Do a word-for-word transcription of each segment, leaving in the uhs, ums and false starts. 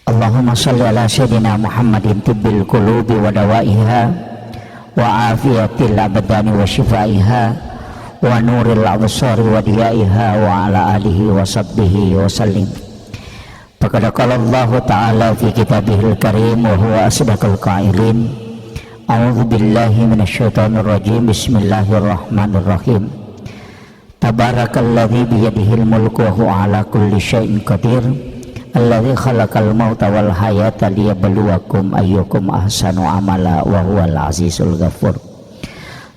اللهم صل على سيدنا محمد طب القلوب ودوائها وعافية الأبدان وشفائها ونور الأبصار وضيائها وعلى آله وصحبه وسلم. فقد قال الله تعالى في كتابه الكريم وهو أصدق القائلين: أعوذ بالله من الشيطان الرجيم. بسم الله الرحمن الرحيم. تبارك الذي بيده الملك وهو على كل شيء قدير. الذي خلق الموت والحياة ليبلوكم أيكم أحسن عملا وهو العزيز الغفور.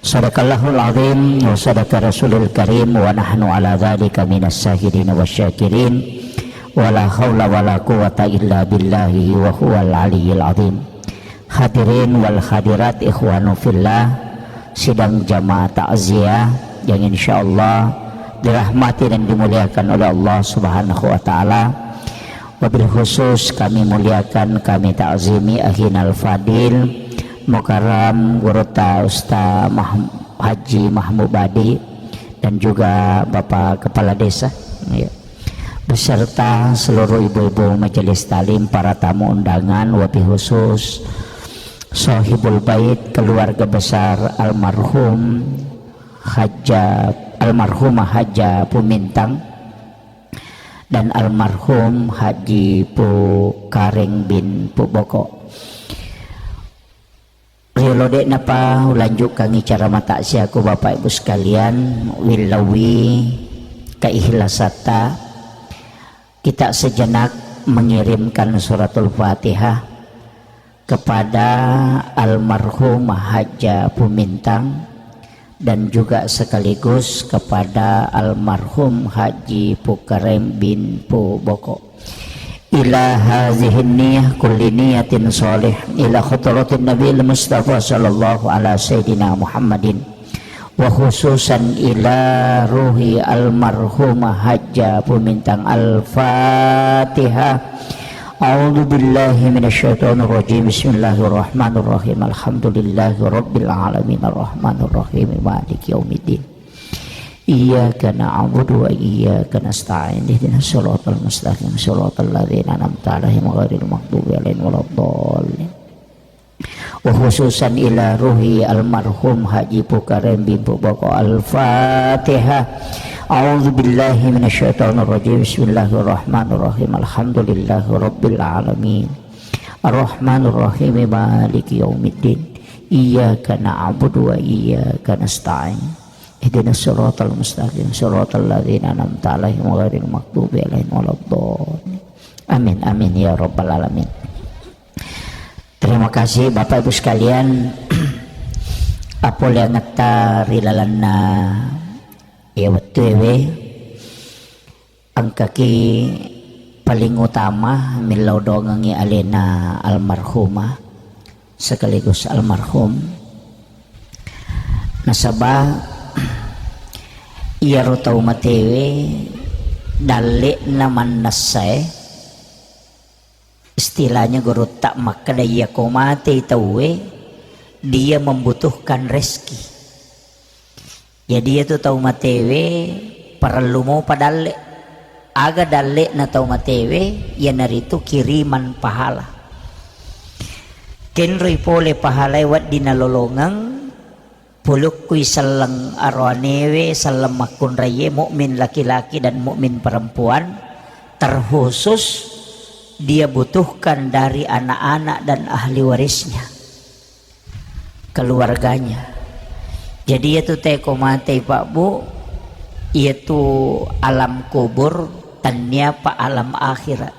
صدق الله العظيم وصدق رسول الكريم ونحن على ذلك من الشاهدين والشاكرين. ولا حول ولا قوة إلا بالله وهو العلي العظيم. Hadirin wal hadirat, ikhwanu fillah, sidang jamaah takziah yang insyaallah dirahmati dan dimuliakan oleh Allah Subhanahu wa Ta'ala. Wabil khusus kami muliakan, kami takzimi Akhinal Fadil Mukarram Gurutta Ustaz Mah-, Haji Mahmud Badi dan juga Bapak Kepala Desa, ya, beserta seluruh ibu-ibu majelis taklim, para tamu undangan, wabil khusus Sohibul Bait, keluarga besar almarhum Haja, almarhumah Haja Pumintang dan almarhum Haji Pu Kareng bin Pu Boko. Riolo de'napa ulanjukkangngi ceramah takziahku, Bapak Ibu sekalian, willauwi keikhlasatta, kita sejenak mengirimkan suratul Fatihah kepada almarhumah Haja Pumintang dan juga sekaligus kepada almarhum Haji Pukarem bin Pu Boko. Ila hazihin niyah kulli niyatin shalih ila hadratin Nabil Mustafa sallallahu ala sayyidina Muhammadin wa khususan ila ruhi almarhumah Haja Pumintang. Al-Fatihah. A'udzu billahi minasyaitonir rajim. Bismillahirrahmanirrahim. Alhamdulillahi rabbil alamin. Arrahmanirrahim. Maliki yaumiddin. Iyyaka na'budu wa iyyaka nasta'in. Ihdinas siratal mustaqim. Siratal ladzina an'amta 'alaihim ghairil maghdubi 'alaihim waladdallin. Wa khususan ila ruhi almarhum Haji Pukarem bin Pu Boko. Al-Fatihah. A'udzu billahi minasyaitonir rajim. Bismillahirrahmanirrahim. Alhamdulillahi rabbil alamin. Arrahmanirrahim. Maliki yaumiddin. Iyyaka na'budu wa iyyaka nasta'in. Ihdinas siratal mustaqim. Siratal ladzina an'amta 'alaihim ghairil maghdubi 'alaihim waladdallin. Amin, amin ya rabbal alamin. Terima kasih Bapak Ibu sekalian. Apoleangetta ri lalenna iya wettuewe, engkaki paling utama millau dongengngi alena almarhumah sekaligus almarhum. Nasaba iyaro tau matewe dalle'na mannessae, istilahnya gurutta makkeda, iyako matei tauwe, dia membutuhkan rezeki. Jadi, iyatu tau matewe parellu mopa dalle. Aga dalle'na tau matewe? Iyanaritu kiriman pahala. Kenroi pole pahalae wedding nalolongeng, polokkui selleng aroanewe, selleng makkunraie, mukmin laki-laki dan mukmin perempuan, terkhusus dia butuhkan dari anak-anak dan ahli warisnya, keluarganya. Jadi, iyatu teko matei, Pak Bu, iyatu alam kubur, tenniapa alam akhirat.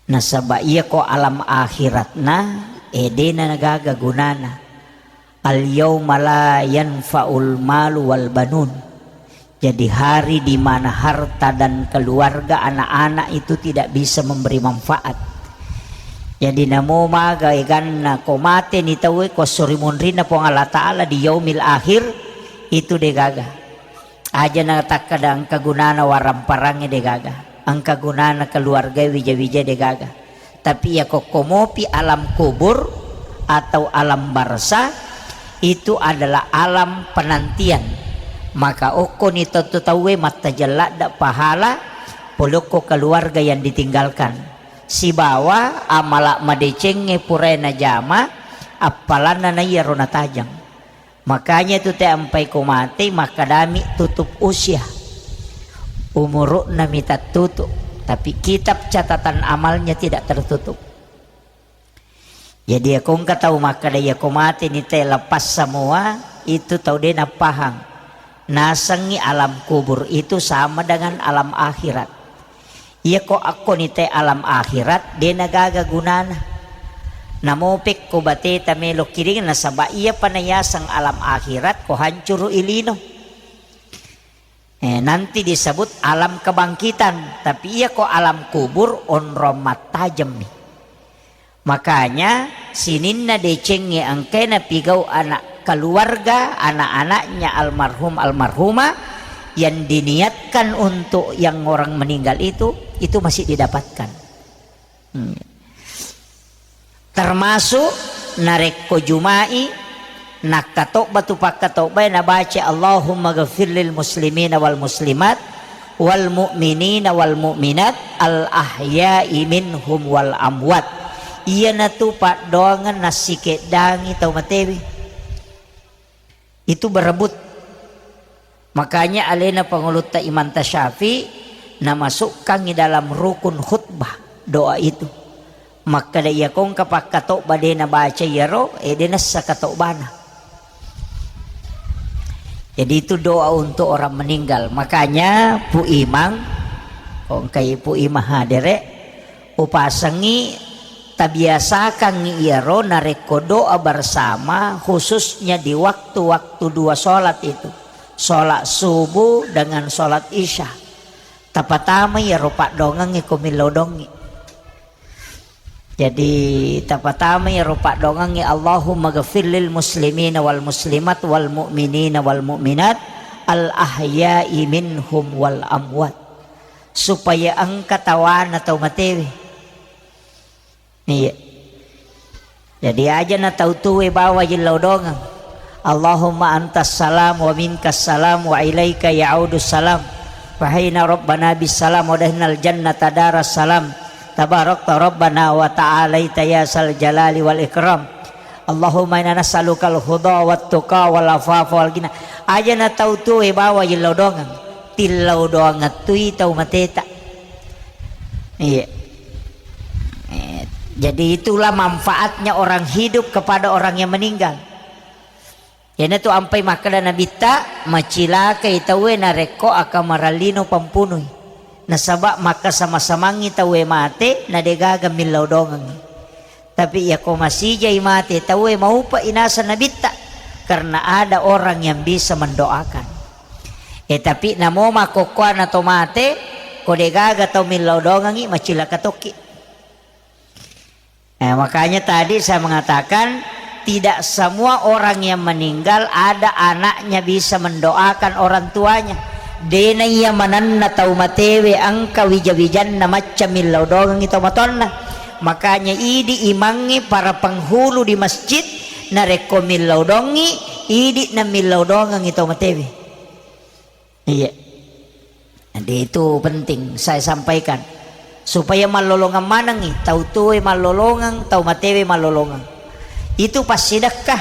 Nasaba iyako alam akhiratna, eh, dena gaga gunana. Al yauma la yanfa'ul malu wal banun. Jadi, hari di mana harta dan keluarga, anak-anak itu tidak bisa memberi manfaat. Jadi, namo maga eganna ko mateni tauwe, ko esso ri munrinna Puang Allah Ta'ala di yaumil akhir, itu degaga. Aja natakkeda engka gunana waramparangnge degaga, engka gunana keluarga wija-wija degaga. Tapi iyako komopi alam kubur atau alam barzah, itu adalah alam penantian. Maka okkoni tentu tauwe mattajeng ladde pahala polokko keluarga yang ditinggalkan. Sibawa amala madecengnge purae najama, appalanna naiyaro natajeng. Makanya tu te ampai ko mate, makkadami tutup usia. Umuru'na mi tattutu, tapi kitab catatan amalnya tidak tertutup. Jadi, iya ko engka tau makkeda, iya ko mate ni te lepas semua, itu tau de nappahang. Nasengngi alam kubur itu sama dengan alam akhirat. Iya ko akko ni te alam akhirat, de nagaga gunana. Namopek ko bateta melo kiring, nasaba iya pa nayaseng alam akhirat ko hancuru ilino. Eh, nanti disebut alam kebangkitan, tapi iya ko alam kubur onrong mattajemmi. Makanya, sininna decengnge engkae napigau anak keluarga, anak-anaknya almarhum, almarhumah yang diniatkan untuk yang orang meninggal itu, itu masih didapatkan. Hmm. Termasuk narekko Juma'i, nakkatobba tu pakkatobbae nabaca, "Allahumma ghafir lil muslimina wal muslimat, wal mu'minina wal mu'minat, al ahya'i minhum wal amwat." Iyanatu paddoangeng nassikeddangi tau matewe. Itu berebut. Makanya alena pangulutta Imam Tasyafi namasukkangi dalam rukun khutbah doa itu. Makkeda, iya ko engka pakkatobba de nabaca iyaro, eh, de nessa katobbana. Jadi itu doa untuk orang meninggal. Makanya Pu Imang, ko engkai Pu Imang hadere, upasengi, tabiasakangngi iyaro narekko doa bersama, khususnya di waktu-waktu dua sholat itu, sholat subuh dengan sholat isya. Tapatama iyaro paddoangengnge ko millau dongi. Jadi, tapatama iyaro paddoangengnge, "Allahumma ghafir lil muslimina wal muslimat wal mu'minina wal mu'minat al ahya'i minhum wal amwat." Supaya engka tawana tau matewe. Iya. Jadi, aja na tau tuwe bawa yillau dongeng. Allahumma antas salam wa minkas salam wa ilaika ya'udus salam. Fahina rabbana bis salam wa dahinal jannata daras salam. Tabarakta rabbana wa ta'alaita ya sal jalali wal ikram. Allahumma inna nas'alukal huda wat tuqa wal afafa wal ghina. Aja na tau tuwe bawa yillau dongeng. Tillau dongeng tui tau mateta. Iya. Eh, jadi itulah manfaatnya orang hidup kepada orang yang meninggal. Iyanatu ampai makkeda Nabitta, macilakai tauwe narekko akamarallino pampunui. Nasaba makkasama-samangngi tauwe mate, na degaga millau dongengngi. Tapi iyako masijai mate tauwe, maupe'i naseng Nabitta, karena ada orang yang bisa mendoakan. Eh, tapi namo makkokkoana to mate, ko degaga tau millau dongengngi, macilaka tokki. Eh, makanya tadi saya mengatakan, tidak semua orang yang meninggal ada anaknya bisa mendoakan orang tuanya. Dena iya manenna tau matewe engka wija-wijanna macca millau dongengngi tau matoanna. Makanya idi imangnge para penghulu di masjid, narekko millau dongi, idi na millau dongengngi tau matewe. Iya. Jadi itu penting saya sampaikan. Supaya mallolongeng manengngi, tau tuwe mallolongeng, tau matewe mallolongeng. Itu passidekka.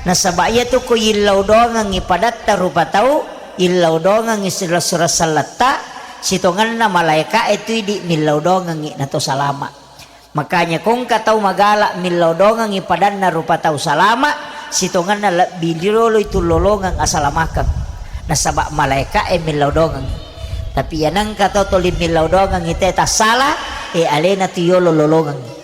Nasaba iyatu ko yillau dongengngi padatta rupa tau, yillau dongengngi sila-, sura selletta, sitongenna malaeka'e tu idi millau dongengngi nato salama. Makanya ko engka tau magala millau dongengngi padanna rupa tau salama, sitongenna lebbi rioloi tullolongeng asalamakeng. Nasaba malaeka'e millau dongengngi. Tapi iya nengka tau toli millau dongengngi te tassala, e alena tu yolo lolongengngi.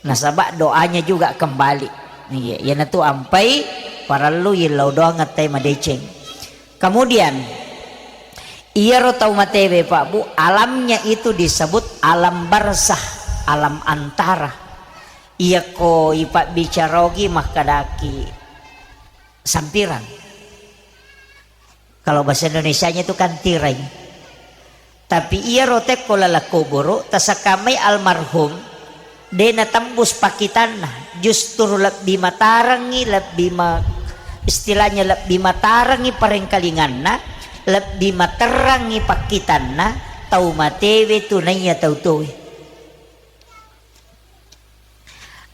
Nasaba doanya juga kembali. Iya, iyanatu ampai parellu yillau dongeng te madeceng. Kemudian, iyaro tau matewe, Pak Bu, alamnya itu disebut alam barzah, alam antara. Iyako ipabbicara ogi makkedaki sampirang. Kalau bahasa Indonesianya itu kan tirai. Tapi iyaro tekko laleng kuburu, tasakamai almarhum, de natembus pakkitanna, justru lebbi matarengngi, lebbi ma-, istilahnya lebbi matarengngi parengkalinganna, lebbi materrangngi pakkitanna tau matewe tu naiya tau tuwe.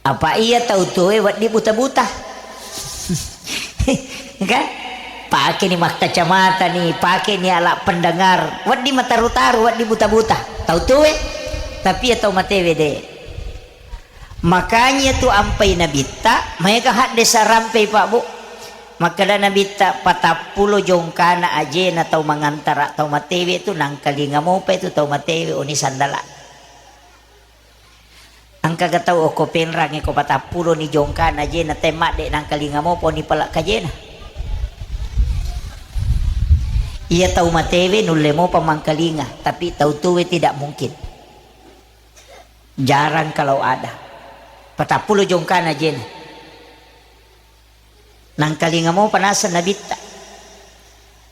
Apa iya tau tuwe wedding buta-buta? Kan? Pakeni makkacamata ni, pakeni alat pendengar, wedding mataru-taru, wedding buta-buta. Tau tuwe, tapi iya tau matewe de. Makanya tu ampai nabitta, maega hadde sarampei, Pak, Bu. Makkeda nabitta, patappulo jongkana ajena tau mangantara tau matewe tu, nangkalinga mopa itu tau matewe oni sandala. Engkaga tau okko Penrang e ko patappulo ni jongkana ajena, temmadde nangkalinga mopa ni pala kajena. Iya tau matewe nulle mopa mangkalinga, tapi tau tuwe tidak mungkin. Jarang kalau ada. Patappulo jongkana ajena. Nangkalinga mopa naseng nabitta.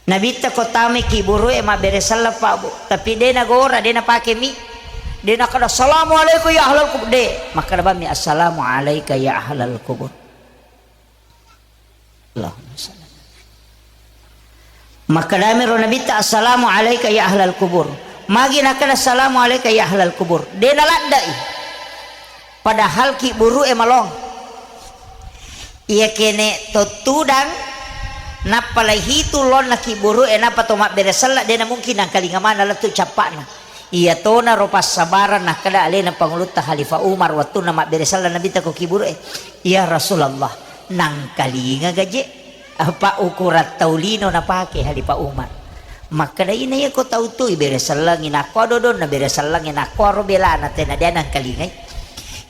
Nabitta ko tamai kiburu e mabbere selleng, Pak, Bu. Tapi de nagora, de napake mi. De nakkeda, "Assalamualaikum ya ahlal kubur." De. Makkeda bammi, "Assalamu alaika ya ahlal kubur." Allahumma salli. Makkedami ro nabitta, "Assalamu alaika ya ahlal kubur." Magi nakkeda, "Assalamu alaika ya ahlal kubur." De naladdai. Padahal kiburu e malong. Iya kene to tudang, nappa laihitu lonna kiburu e, nappa to mabbere selleng, de namungkin nangkalinga maneng lettu cappa'na. Iya tona ro passabarang nakkeda alena Pangulutta Khalifah Umar wettunna mabbere selleng nabitta ko kiburu e, "Ya Rasulullah, nangkalinga gaje?" Apa ukurang tau lino napake Khalifah Umar. Makkeda, "Ina iya ko tau tu ibere sellengi, nakko dodonna bere sellengi, nakko aro belana tena de nangkalingai."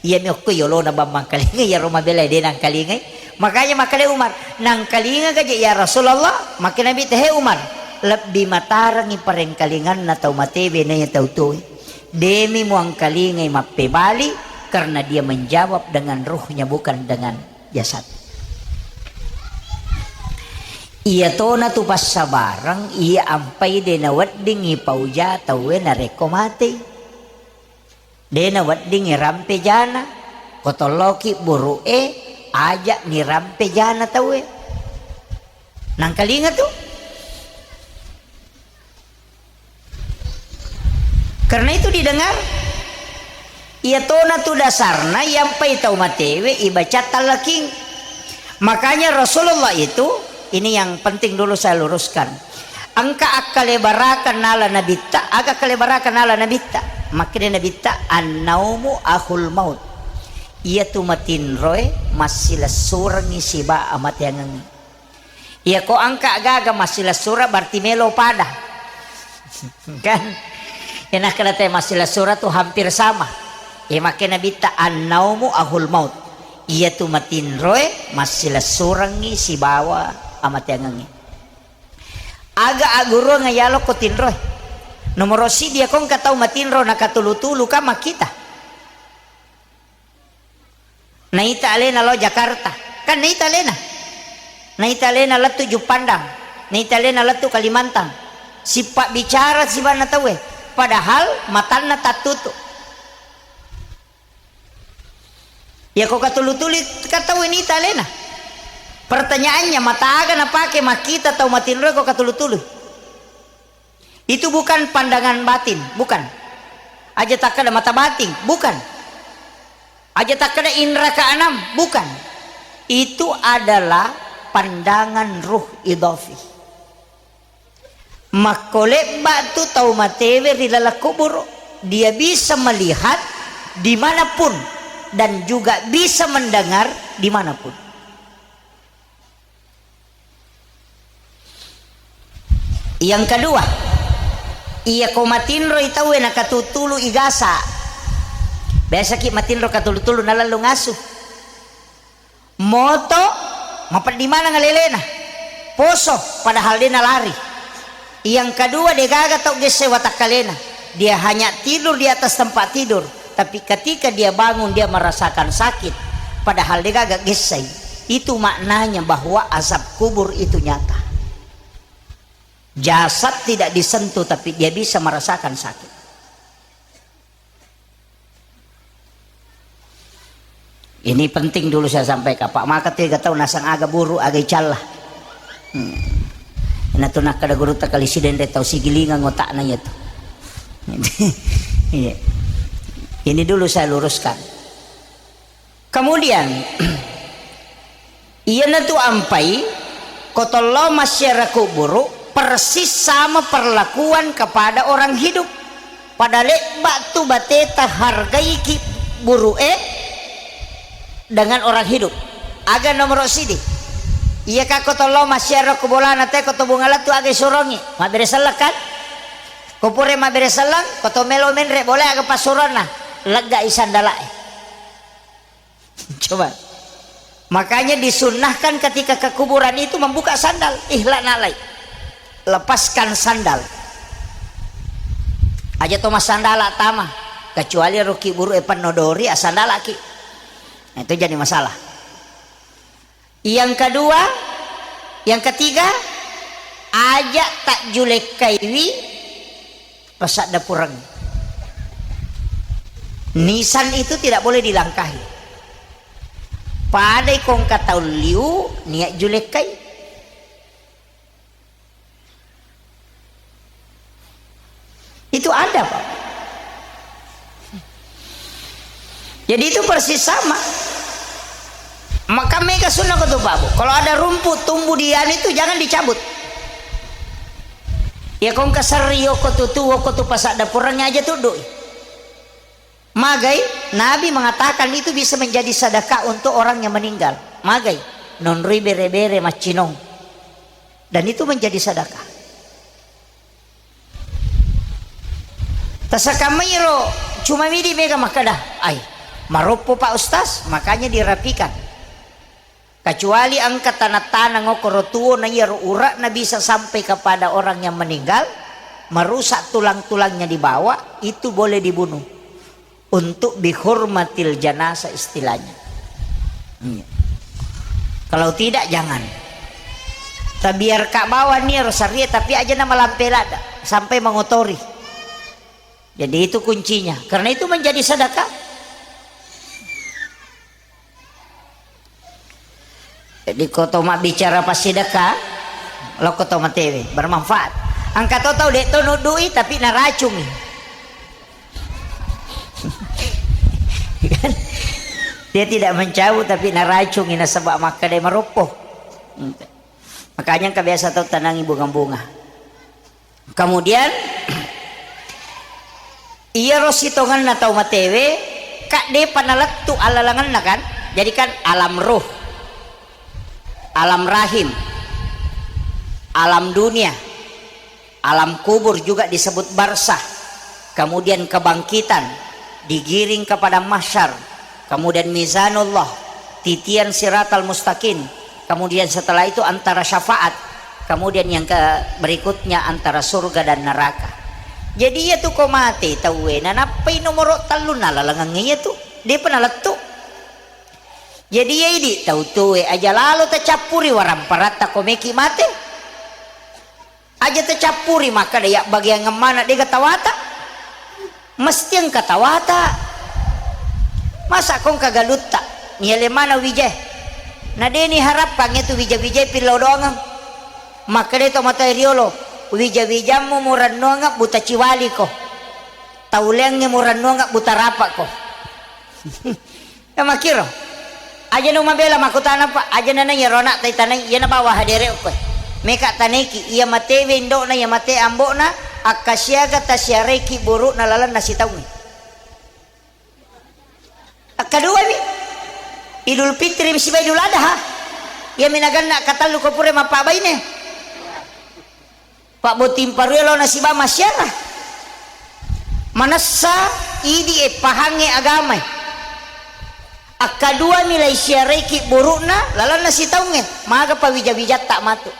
Iyami okko yolona bang mangkalingai, iyaro mabela de nangkalingai. Makanya makkeda Umar, "Nangkalinga gaje ya Rasulullah?" Makkeda Nabi, "He Umar, lebbi matarangi parengkalinganna tau matewe naiya tau tuwe. Demi muangkalingai mappebali karena dia menjawab dengan ruhnya, bukan dengan jasad." Iya tona tu passabarang iya ampai de naweddingi pauja tauwe narekko matei. De naweddingi rampe jana, ko tolloki buru'e, aja ni rampe jana tauwe. Nangkalinga tu. Karena itu didengar, iya tona tu dasarna iyampai tau matewe ibaca tallaking. Makanya Rasulullah itu, ini yang penting dulu saya luruskan. Engka akkalebarakeng nala nabitta, aga akkalebarakeng nala nabitta. Makkeda nabitta, "Annaumu akhul maut." Iya tu matinroe massilessurengngi siba amateangengngi. Iya ko engka gaga massilessureng berarti melo pada. Kan? Iya nakkeda te massilessureng tu hampir sama. Iya makkeda nabitta, "Annaumu akhul maut." Iya tu matinroe massilessurengngi sibawa amateangengngi. Aga agguruang yalo ko tinroe. Nomoro siddi iya ko engka tau matinro nakatulu-tulu kan makkita. Naita alena lao Jakarta, kan naita alena. Naita alena lettu Juppandang, naita alena lettu Kalimantan. Sipabbicara sibanna tauwe, padahal matanna tattutu. Iya ko katulu-tulu ka tauwe naita alena. Pertanyaannya, mata aga napake makkita tau matinroe ko katulu-tulu? Itu bukan pandangan batin, bukan. Aja takkeda mata batin, bukan. Aja takkeda indra keenam, bukan. Itu adalah pandangan ruh idafi. Makkolebba tu tau matewe ri laleng kubur, dia bisa melihat dimanapun dan juga bisa mendengar dimanapun. Yang kedua, iya ko matinroi tauwe nakatutulu igasa. Biasaki matinro katulu-tulu nalallu ngasu. Moto, mapeddi maneng alelena. Poso, padahal de nalari. Yang kedua, degaga tau gesse watakkalena. Dia hanya tidur di atas tempat tidur. Tapi ketika dia bangun, dia merasakan sakit. Padahal degaga gessei. Itu maknanya bahwa azab kubur itu nyata. Jasad tidak disentuh, tapi dia bisa merasakan sakit. Ini penting dulu saya sampaikan, Pak. Maka tiga tahun nasang aga buru, aga icalla. Hmm. Ina tu nakkeda gurutta kali sidende tau sigilingang otakna iya tu. Iya. Ini dulu saya luruskan. Kemudian, iyanatu ampai, ko tollo massiara kuburu, persis sama perlakuan kepada orang hidup. Pada lebba tu bateta hargai ki buru'e dengan orang hidup. Aga nomoro sidi. Iya ka ko tollo massiara ko bolana te ko to bunga lettu aga surongi. Mabbere selleng kan? Ko pura mabbere selleng, ko to melo menre bola aga passuronna. Leggai sandala'e. Coba. Makanya disunnahkan ketika ke kuburan itu membuka sandal. Ihla nalai. Lepaskan sandal. Aja to massandala tama. Kecuali ruki buru e penno dori, asandalaki. Nah, itu jadi masalah. Yang kedua, yang ketiga, aja tak julekkaiwi pasadda pureng. Nisan itu tidak boleh dilangkahi. Padai kongka taung liu niat julekkai. Itu ada, Pak. Jadi itu persis sama. Maka mega sunnah ko tu, Pak Bu. Kalau ada rumput tumbuh di anu itu jangan dicabut. Ya kongka serri yoko tu tuwo ko tu pasadda pureng aja tudui. Magai, Nabi mengatakan itu bisa menjadi sedekah untuk orang yang meninggal. Magai, nonroi bere-bere maccinong. Dan itu menjadi sedekah. Tasakammairo cuma midi mega makkeda, "Ai, maroppo Pak Ustaz," makanya dirapikan. Kecuali engka tanah-tanah ngokoro tuo na iyaro ure'na bisa sampai kepada orang yang meninggal, merusak tulang-tulangnya di bawah, itu boleh dibunuh. Untuk bihurmatil janasa istilahnya. Iya. Kalau tidak, jangan. Tabiarka bawang iyaro sarrie, tapi aja na malampe ladda, sampai mengotori. Jadi itu kuncinya. Karena itu menjadi sedekah. Jadi, ko to mabbicara passidekka, lokko to matewe, bermanfaat. Engka to tau de' to nuddui, tapi naracungi. Dia tidak mencabut, tapi naracungi, nasaba makkeda maroppo. Makanya engka biasa tau tanangi bunga-bunga. Kemudian, iyaro sitongenna tau matewe, ka depa nalettu allalengenna kan? Jadi kan alam ruh, alam rahim, alam dunia, alam kubur juga disebut barzah, kemudian kebangkitan, digiring ke padang mahsyar, kemudian mizanullah, titian siratal mustaqim, kemudian setelah itu antara syafaat, kemudian yang ke berikutnya antara surga dan neraka. Jadi iya tu ko mate tauwe, nanappai nomoro tellu nalalengeng iya tu, depa nalettu. Jadi iya idi tau tuwe aja lalo tacappuri waramparatta ko meki mate. Aja tacappuri makkeda ya bagian mana dega tawata. Mesti engka tawata. Masa ko engka galutta, niale mana wije. Na deni harappang itu wija-wije pillau doangeng. Makkeda to mata riolo, wija-wijammu murennuangeng buta ciwaliko. Tauleangnge murennuangeng buta rapako. Ya makkiro. Aja na mabela makkutana, Pak. Aja na iyaro ana'ta itanai, iyana bawa hadere okko. Meka tanaiki, iya matewe indo'na, iya mate ambo'na, akkasiaga tasiaraiki buru'na lalenna sitaungnge. Akkaduami, Idul Fitri siba Idul Adha. Iyami naganna katellu ko pura mappabaine. Pabbotting parue lao nasibama siara. Manessa idi e pahangnge agamae. Akkaduami lai siaraiki buru'na lalenna sitaungnge, maga pawija-wijatta matu.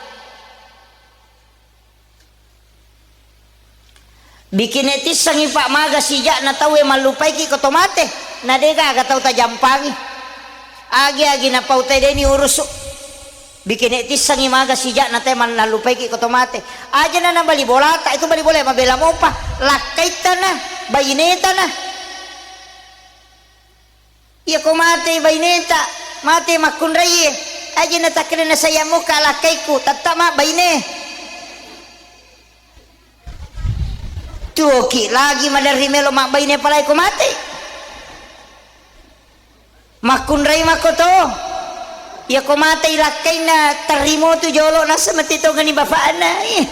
Bikine tissengi, Pak, maga sija'na tauwe mallupaiki ko to mate, na degaga tau tajampangi. Agi-agi napau tedeni urusu. Bikine tissengi maga sija'na te mannallupaiki ko to mate. Aja na nabali bolata, itu bali bola mabela mopa. Lakkaittana, bainetana. Iya ko mate baineta, mate makkunraie. Aja na takkeda na sayang moka lakkaiku, tetta ma baine. Tuoki lagi maderri melo mabbaine palai ko mate. Makkunrai makko to. Iyako mate ilakkainna tarrimo tu jolo nasa mate tongani bapakna. Ih.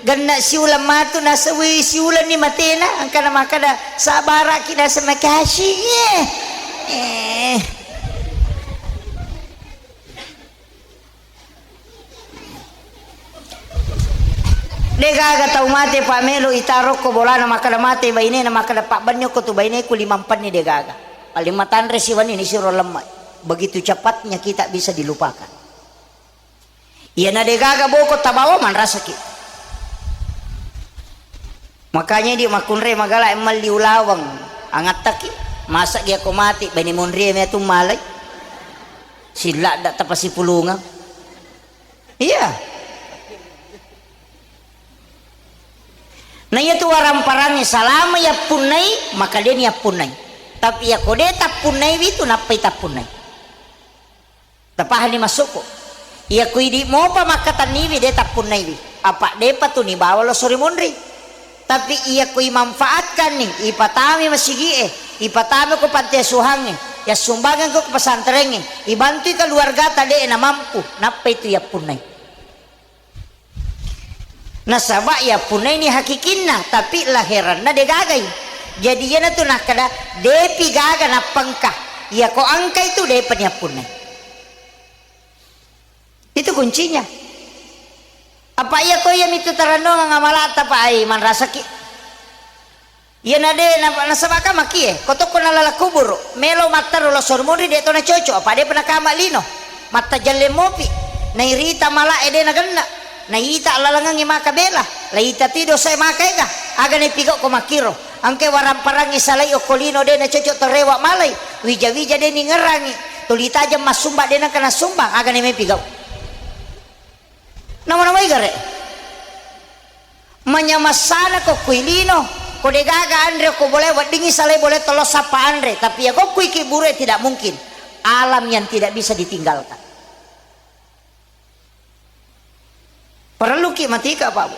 Genna siulang matu nasa wi siulang ni matena angkana makkada sabaraki nasa makasi. Ih. Eh. Degaga tau mate pa melo itarokko bolana makkada mate bainena makkada pabbenni okko tu baineku limampenni degaga. Paling matanre siwenni nisiro lemme. Begitu cepatnya kita bisa dilupakan. Iyana degaga boko tabawa manrasaki. Makanya di makkunrai magala melli ulaweng angattaki. Masa gia ko mati bani monrie metu malai. Silladda tapasipulungang. Iya. Na iya tu waramparangnya salama yappunnai, maka deni yappunnai. Tapi iya ko de tappunnaiwi tu nappai tappunnai. Tapahani maksudku? Iya ko idi mopa makkatanniwi de tappunnaiwi. Apa depa tu nibawa lo sori monri. Tapi iya ko imanfaatkanni, ipatami masigi'e, ipatami ko panti asuhangnge, yassumbangeng ko pesantrengnge, ibantui keluargata de'na mampu, nappa itu yappunnai. Nasaba yappunnaini hakikinna, tapi laheranna degagai. Jadi iyanatu nakkeda, depi gaga nappengka. Iya ko engka itu depa ni yappunnai. Itu kuncinya. Apa iya ko iya mitu tarennungang amalata, Pak, ai manrasaki. Iya na de na, nasaba ka makie, ko tokko nalala kuburu, melo mattaro lo sormuri de to na cocok, apa de pernah kama lino. Matta jelle mopi. Nairita mala e de na genna. Naita lalangangi maka bela. Laita ti dosa e maka ega. Aga ne pigau ko makiro. Angke warang-parangi salai okko lino de na cocok terewa malai. Wija-wija de ni ngerangi. Tuli tajang massumba de na kena sumbang. Aga ne mai pigau. Nama-namai gare. Manyamassana ko kui lino, ko degaga anre ko boleh weddingi salai boleh tolo sappa anre, tapi ya ko kui kiburu tidak mungkin. Alam yang tidak bisa ditinggalkan. Perlu ki matika, Pak Bu.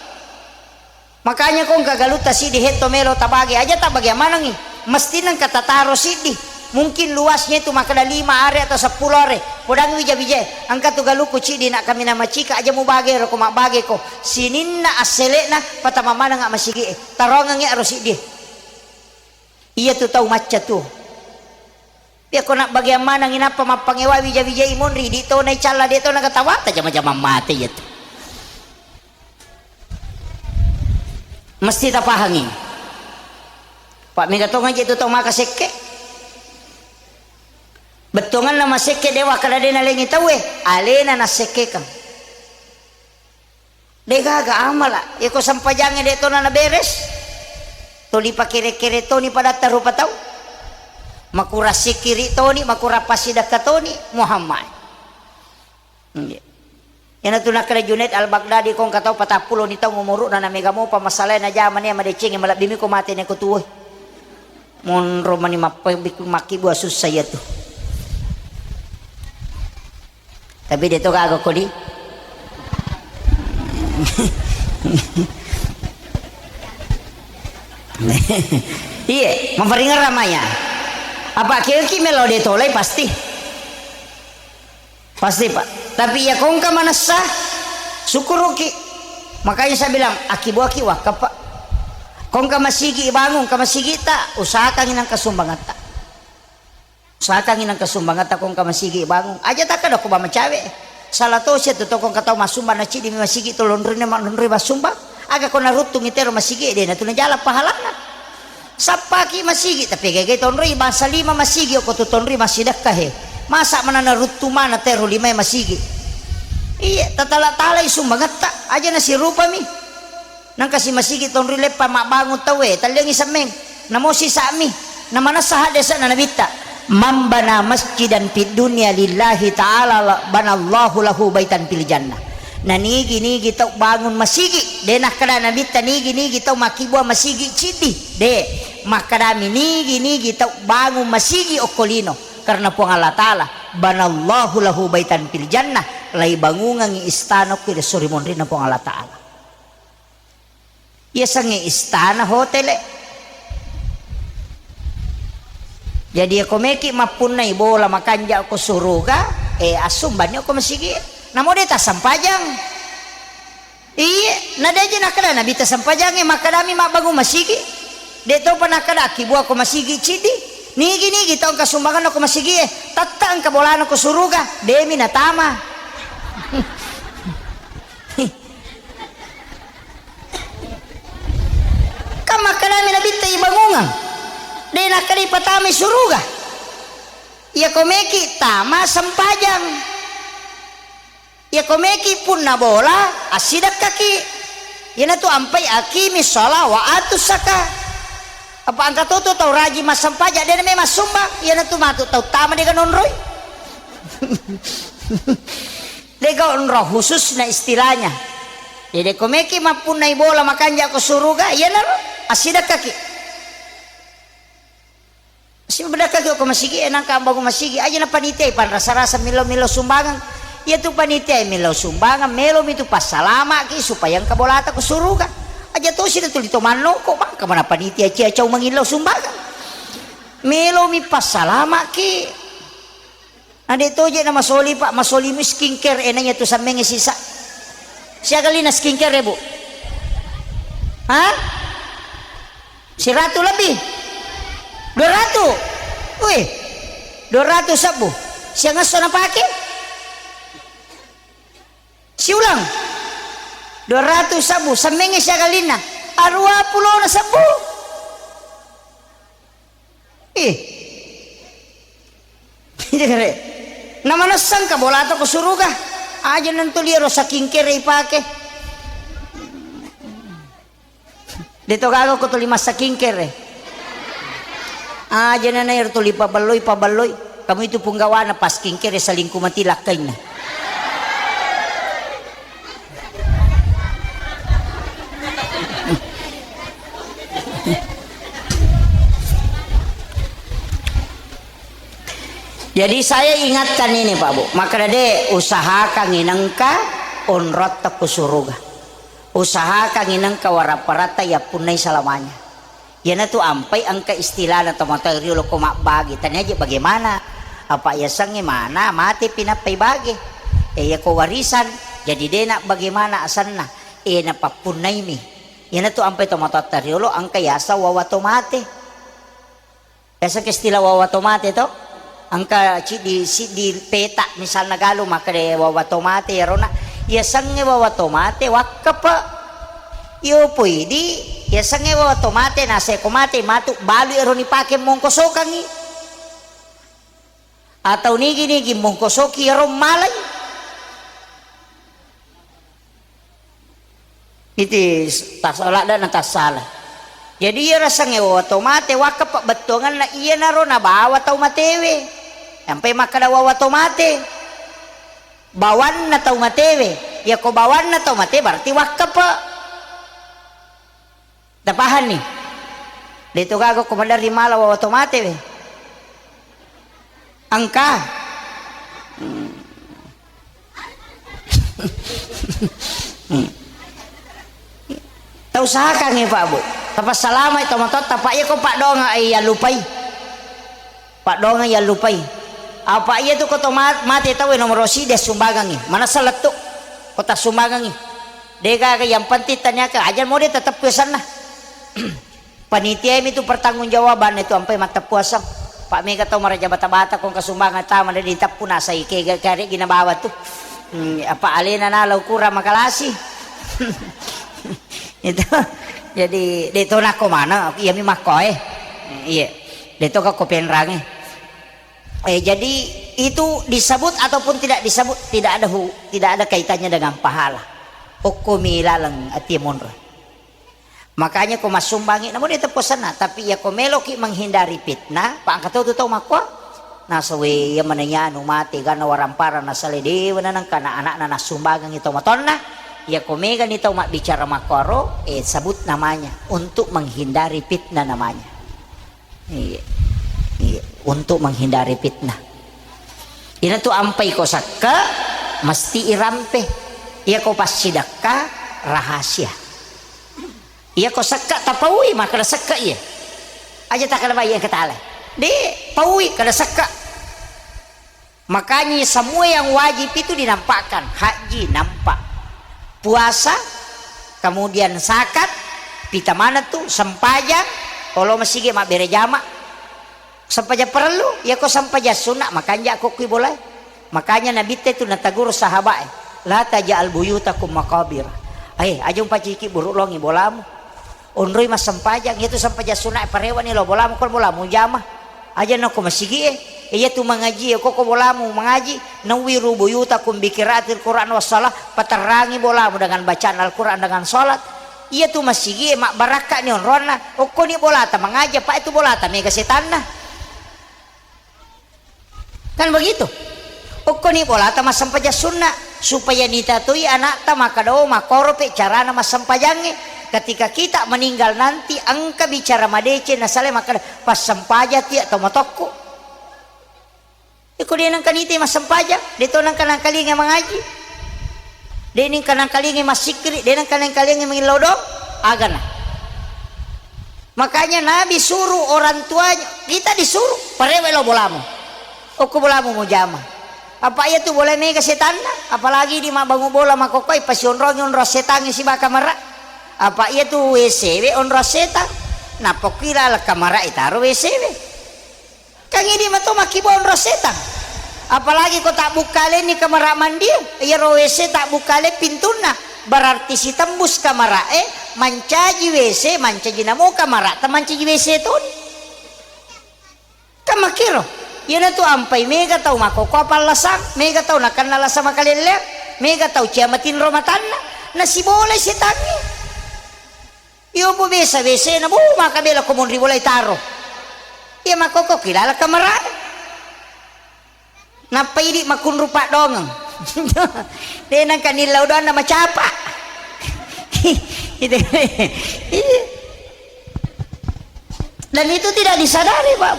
Makanya ko engka galutta siddi hetto melo tabage aja tak bagaimana ngi. Mesti nengka tataro siddi. Mungkin luasnya itu makkeda lima are atau seppulo are. Podang wija-wija. Engka tu galuku ciddi nak kami nama cika aja mubage ro ko mabbage ko. Sininna assele'na patama maneng ak masigi e. Tarongengi aro siddi. Iya tu tau macca tu. Pia ko nak bagian maneng inappa mappangewa wija-wija i monri di to na icalla de to na katawa ta jama-jama mate iya tu. Mesti tapahangi. Pak mega tong aja tu tau maka sekke. Bettuanganna masekke dewa kada de nalengi tauwe, alena nassekkekang. De gaga amala, yako sempajangnge de tona naberes. Toli pakere-kere toni padatta rupa tau. Makura sikiri toni, makura pasidakka toni, Muhammad. Iya. Iyanatu nakkeda Junaid Al-Baghdadi, ko engka tau patappulo ni taung umuru'na, na mega mopa masalae najama nia madeceng, malebbi mi ko mate neko tuwoi. Monro mani mappebbikku makkibua sussa iyatu. Tapi de to gaga kodi. Iye, maparingerang maya. Apa keki melo de tolai pasti. Pasti, Pak. Tapi iya kongka manessa, syukuruki. Makanya saya bilang, akibuaki wakaf, Pak. Kongka masigi bangun, ka masigi ta, usahakan nangka sumbangatta. Usahakan nangka sumbangatta kongka masigi bangun. Aja takka doko ba macawe. Salah to sia tu tokong katau masumba na cidi mi masigi to lonrine ma lonri masumba. Aga ko naruttungi tero masigi de na tu najala pahalana. Sappaki masigi, tapi gege tonroi bangsa lima masigi, okko tu tonroi massidekka he. Masa manana ruttu mana tero limae masigi. Iya, tatala-talai sumbangetta, aja nasirupami. Nangka si masigi tonroi leppa mabbangun tauwe, talliangi semmeng. Namosi sa'mi, namanessa haddese'na nabitta. Man bana masjidan fid dunya lillahi ta'ala banallahu lahu baitan fil jannah. Na nigi-nigi tau bangun masigi, de nakkeda nabitta nigi-nigi tau makkibua masigi ciddi, de. Makkedami nigi-nigi tau bangun masigi okko lino karena Puang Allah Ta'ala, banallahu lahu baitan fil jannah, laibangungangi istana okko ri esso ri monrinna Puang Allah Ta'ala. Yasengnge istana hotele. Jadi, iyako meki mappunnai bola makanja ko suruga, eh, assumbanni ko masigi. Namo de tassempajang. Iye, na de je nakkeda Nabi tassempajangnge, makkedami mabbangung masigi. De topa nakkeda akkibuako masigi ciddi. Nigi-nigi tau engka sumbanganna ko masigi e, tette engka bolana ko suruga, demi natama. Kan makkedami Nabitta ibangungang, de nakkeda ipatamai suruga. Iyako meki tama sempajang. Iyako meki punna bola, assidekkaki. Iyanatu ampai aqimi sholah wa atu zaka. Apa engka to tu tau rajin massempajang, de na memang sumbang. Iyanatu matu tau tama de ganonroi. De gaonro khususna istilahnya. Jadi ko meki mappunnai bola makanja ko suruga, iyanaro assidekkaki. Sibedakkaki ko masigi e, nangka ambangung masigi, aja na panitia panrasa-rasa millau-millau sumbangan. Iyatu panitia millau sumbangan, melomi tu passalamaki supaya engka bolata ko suruga. Aja tosi na tuli to mannoko, mangka mana panitia cia cau mangillau sumbangan. Melomi passalamaki. Na de toje na masoli, Pak, masoli mi skincare, enanya tu sammengnge sisa. Siaga lina skincare, Bu? Ha? Siratu lebih? Dua ratu? Wih, dua ratu sabbu. Siang esso napake? Siulang? Dua ratu sabbu. Sammengnge siaga lina? Arua pulona sabbu. Ih. Iya, kare. Na manessang ka bola atau ke suruga? Aja nantu liaro saking kere ipake. De to gaga ko tuli massakingkere. Aja nana ero tuli pabelloi, pabelloi. Kamu itu punggawana pas kingkere selingkuh mati lakkainna. Jadi saya ingatkan ini, Pak Bu, maka de usahakan inengka onrotta ku suruga. Usahakan inengka waraparatta yappunnai salamanya. Iyanatu ampai engka istilahna tomatoa riolo ko mabbage, tania je bagaimana. Apa yasengnge mana mate pinappai bage. E, iyako warisan, jadi dena bagaimana asanna. E, napappunnaimi. Iyanatu ampai tomatoatta riolo engka yaseng wawa to mate. Biasa ke istilah wawa to mate to? Engka ciddi, siddi peta misalna galu makkeda wawa to mate iyarona. Yasengnge wawa to mate wakkepe. Iyo poidi, yasengnge wawa to mate naseko mate matu balu ero nipake mongkosokangi. Atau nigi-nigi mongkosoki iyaro malai. Iti tasala dan tassala. Jadi iya rasengnge wawa to mate, wakka pabbettuanganna iyanaro nabawa tau matewe. Sampai makkeda wawa to mate. Bawanna tau matewe. Yako bawanna tau mate berarti wakkepe. Tapahanni? De to gaga ko maderri mala wawa to mate we. Engka. Hmm. Hmm. Tausahakangngi, Pak, Bu. Tapassalamai tomatoatta, Pak, iya ko paddoangeng, eh, yallupai. Paddoangeng yallupai. Apa iya tu ko to ma-, mate tau nomoro siddi assumbangengngi. Manessa lettu ko tassumbangengngi. De gaga, yang penting taniaka aja mode tetep pesanna. Panitiami tu pertanggungjawabanna tu ampai matteppu aseng. Pak mega tau maraja bata-bata kong kasumbangan tama de diteppu nasai kega karegi nabawa tu. Hmm, apa alena nalau kurang makalasi. Itu. Jadi de to nako mana, iya mi makko e. Iya. De to ko penrange. Eh, jadi itu disebut ataupun tidak disebut, tidak ada hu-, tidak ada kaitannya dengan pahala. Okko mi laleng atie monro. Makanya ko massumbangi, namu de teppu asenna, tapi iya ko meloki menghindari fitnah, pa engka to tu tau makko, nasawe iya maneng anu mate, ganna warampara nasale dewa nanengka na anakna nassumbangengi tau matonna, iya ko megani tau mabbicara makkoro, eh, sebut namanya, untuk menghindari fitnah namanya. Iya. Iya. Untuk menghindari fitnah. Inatu ampai ko sekke, mesti irampe. Iya ko passidekka, rahasia. Iya ko sekke tapaui, maka sekke iya. Aja takala bayi yang ketale. De, paui kada sekka. Makanya semua yang wajib itu dinampakkan. Haji nampak, puasa, kemudian zakat, pita maneng tu, sempajang, olo masigi mabbere jama. Sempajang parellu, iyako sempajang sunna, makanja ko kui bolae. Makanya Nabitta itu nataguru sahabae, "La taj'al buyutakum maqabir." Eh, aja umpaciki buru longi bolamu. Onroi massempajang, iyatu sempajang sunna, parewani lo bolamu, ko bolamu jama. Aja nako masigi e. Iyatu mangaji e, ko ko bolamu mangaji, nawwiru buyutakum bi qiraatil Qur'an was shalah, paterrangi bolamu dengan bacaan Al-Qur'an, dengan salat. Iyatu masigi e, mabbarakka ni onronna. Okkoni bolata mangaji, apa itu bolata mega setanna. Kan begitu? Okkoni bolata massempajang sunna, supaya nitatoi anakta makkeda, "Oh, makkoro pe carana massempajangnge." Ketika kita meninggal nanti, engka bicara madeceng, nasale makkeda, "Passempajang ti atau matokku." Iko de nengka nite massempajang, de to nengka nangkalinga mangaji. De nengka nangkalinga massikkiri, de nengka nangkalinga mangillau dong, agana. Makanya Nabi suruh orang tuanya, kita disuruh, parewe lo bolamu. Okko bolamu mujama. Apa iya tu bola mega setanna, apalagi di mabbangu bola makokoi pasionrongi onro setangnge siba kamara. Apa iya tu W C we onro setang. Nappa kuila kamara itaro W C we. Kan idi mato makkibonro setang. Apalagi ko tabbukkalenni kamara mandi, iyaro W C tabbukkaleng pintunna, berarti sitembus kamara e, mancaji W C, mancaji namo kamara, ta mancaji W C toni. Kan makkiro, iyanatu ampai mega tau makkokkoe pallasang, mega tau nakenna lasa makalelleang, mega tau cia matinro matanna, nasibolai setangnge. Iyo, bu, biasa, biasa na, bu, maka bela ko monri bolai taro. Iya, makkokko kilala kamarae. Nappa idi makkunru paddongeng. De nangka nillau doanna macapa. Gitu. Iya. Dan itu tidak disadari, Pak.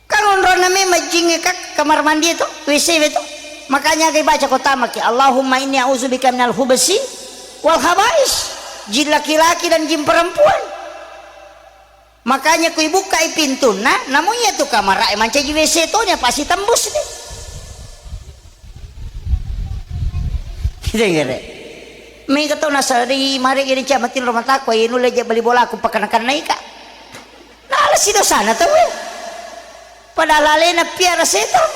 Kan onronna memang jingnge, Kak, kamar mandi itu, W C itu. Makanya aga baca ko tamaki, "Allahumma inni a'udzubika minal khubsi wal khabais." Jin laki-laki dan jin perempuan. Makanya kui bukkai pintunna, namu iya tu kamarae mancaji W C tonya pasti tembus deh. Kita ngere. Mega tau nasari mare gini cia matinro mataku, ayo nulle je bali bolaku pakana-kanai, Kak. Nala si dosana tau e. Padahal alena piara setang.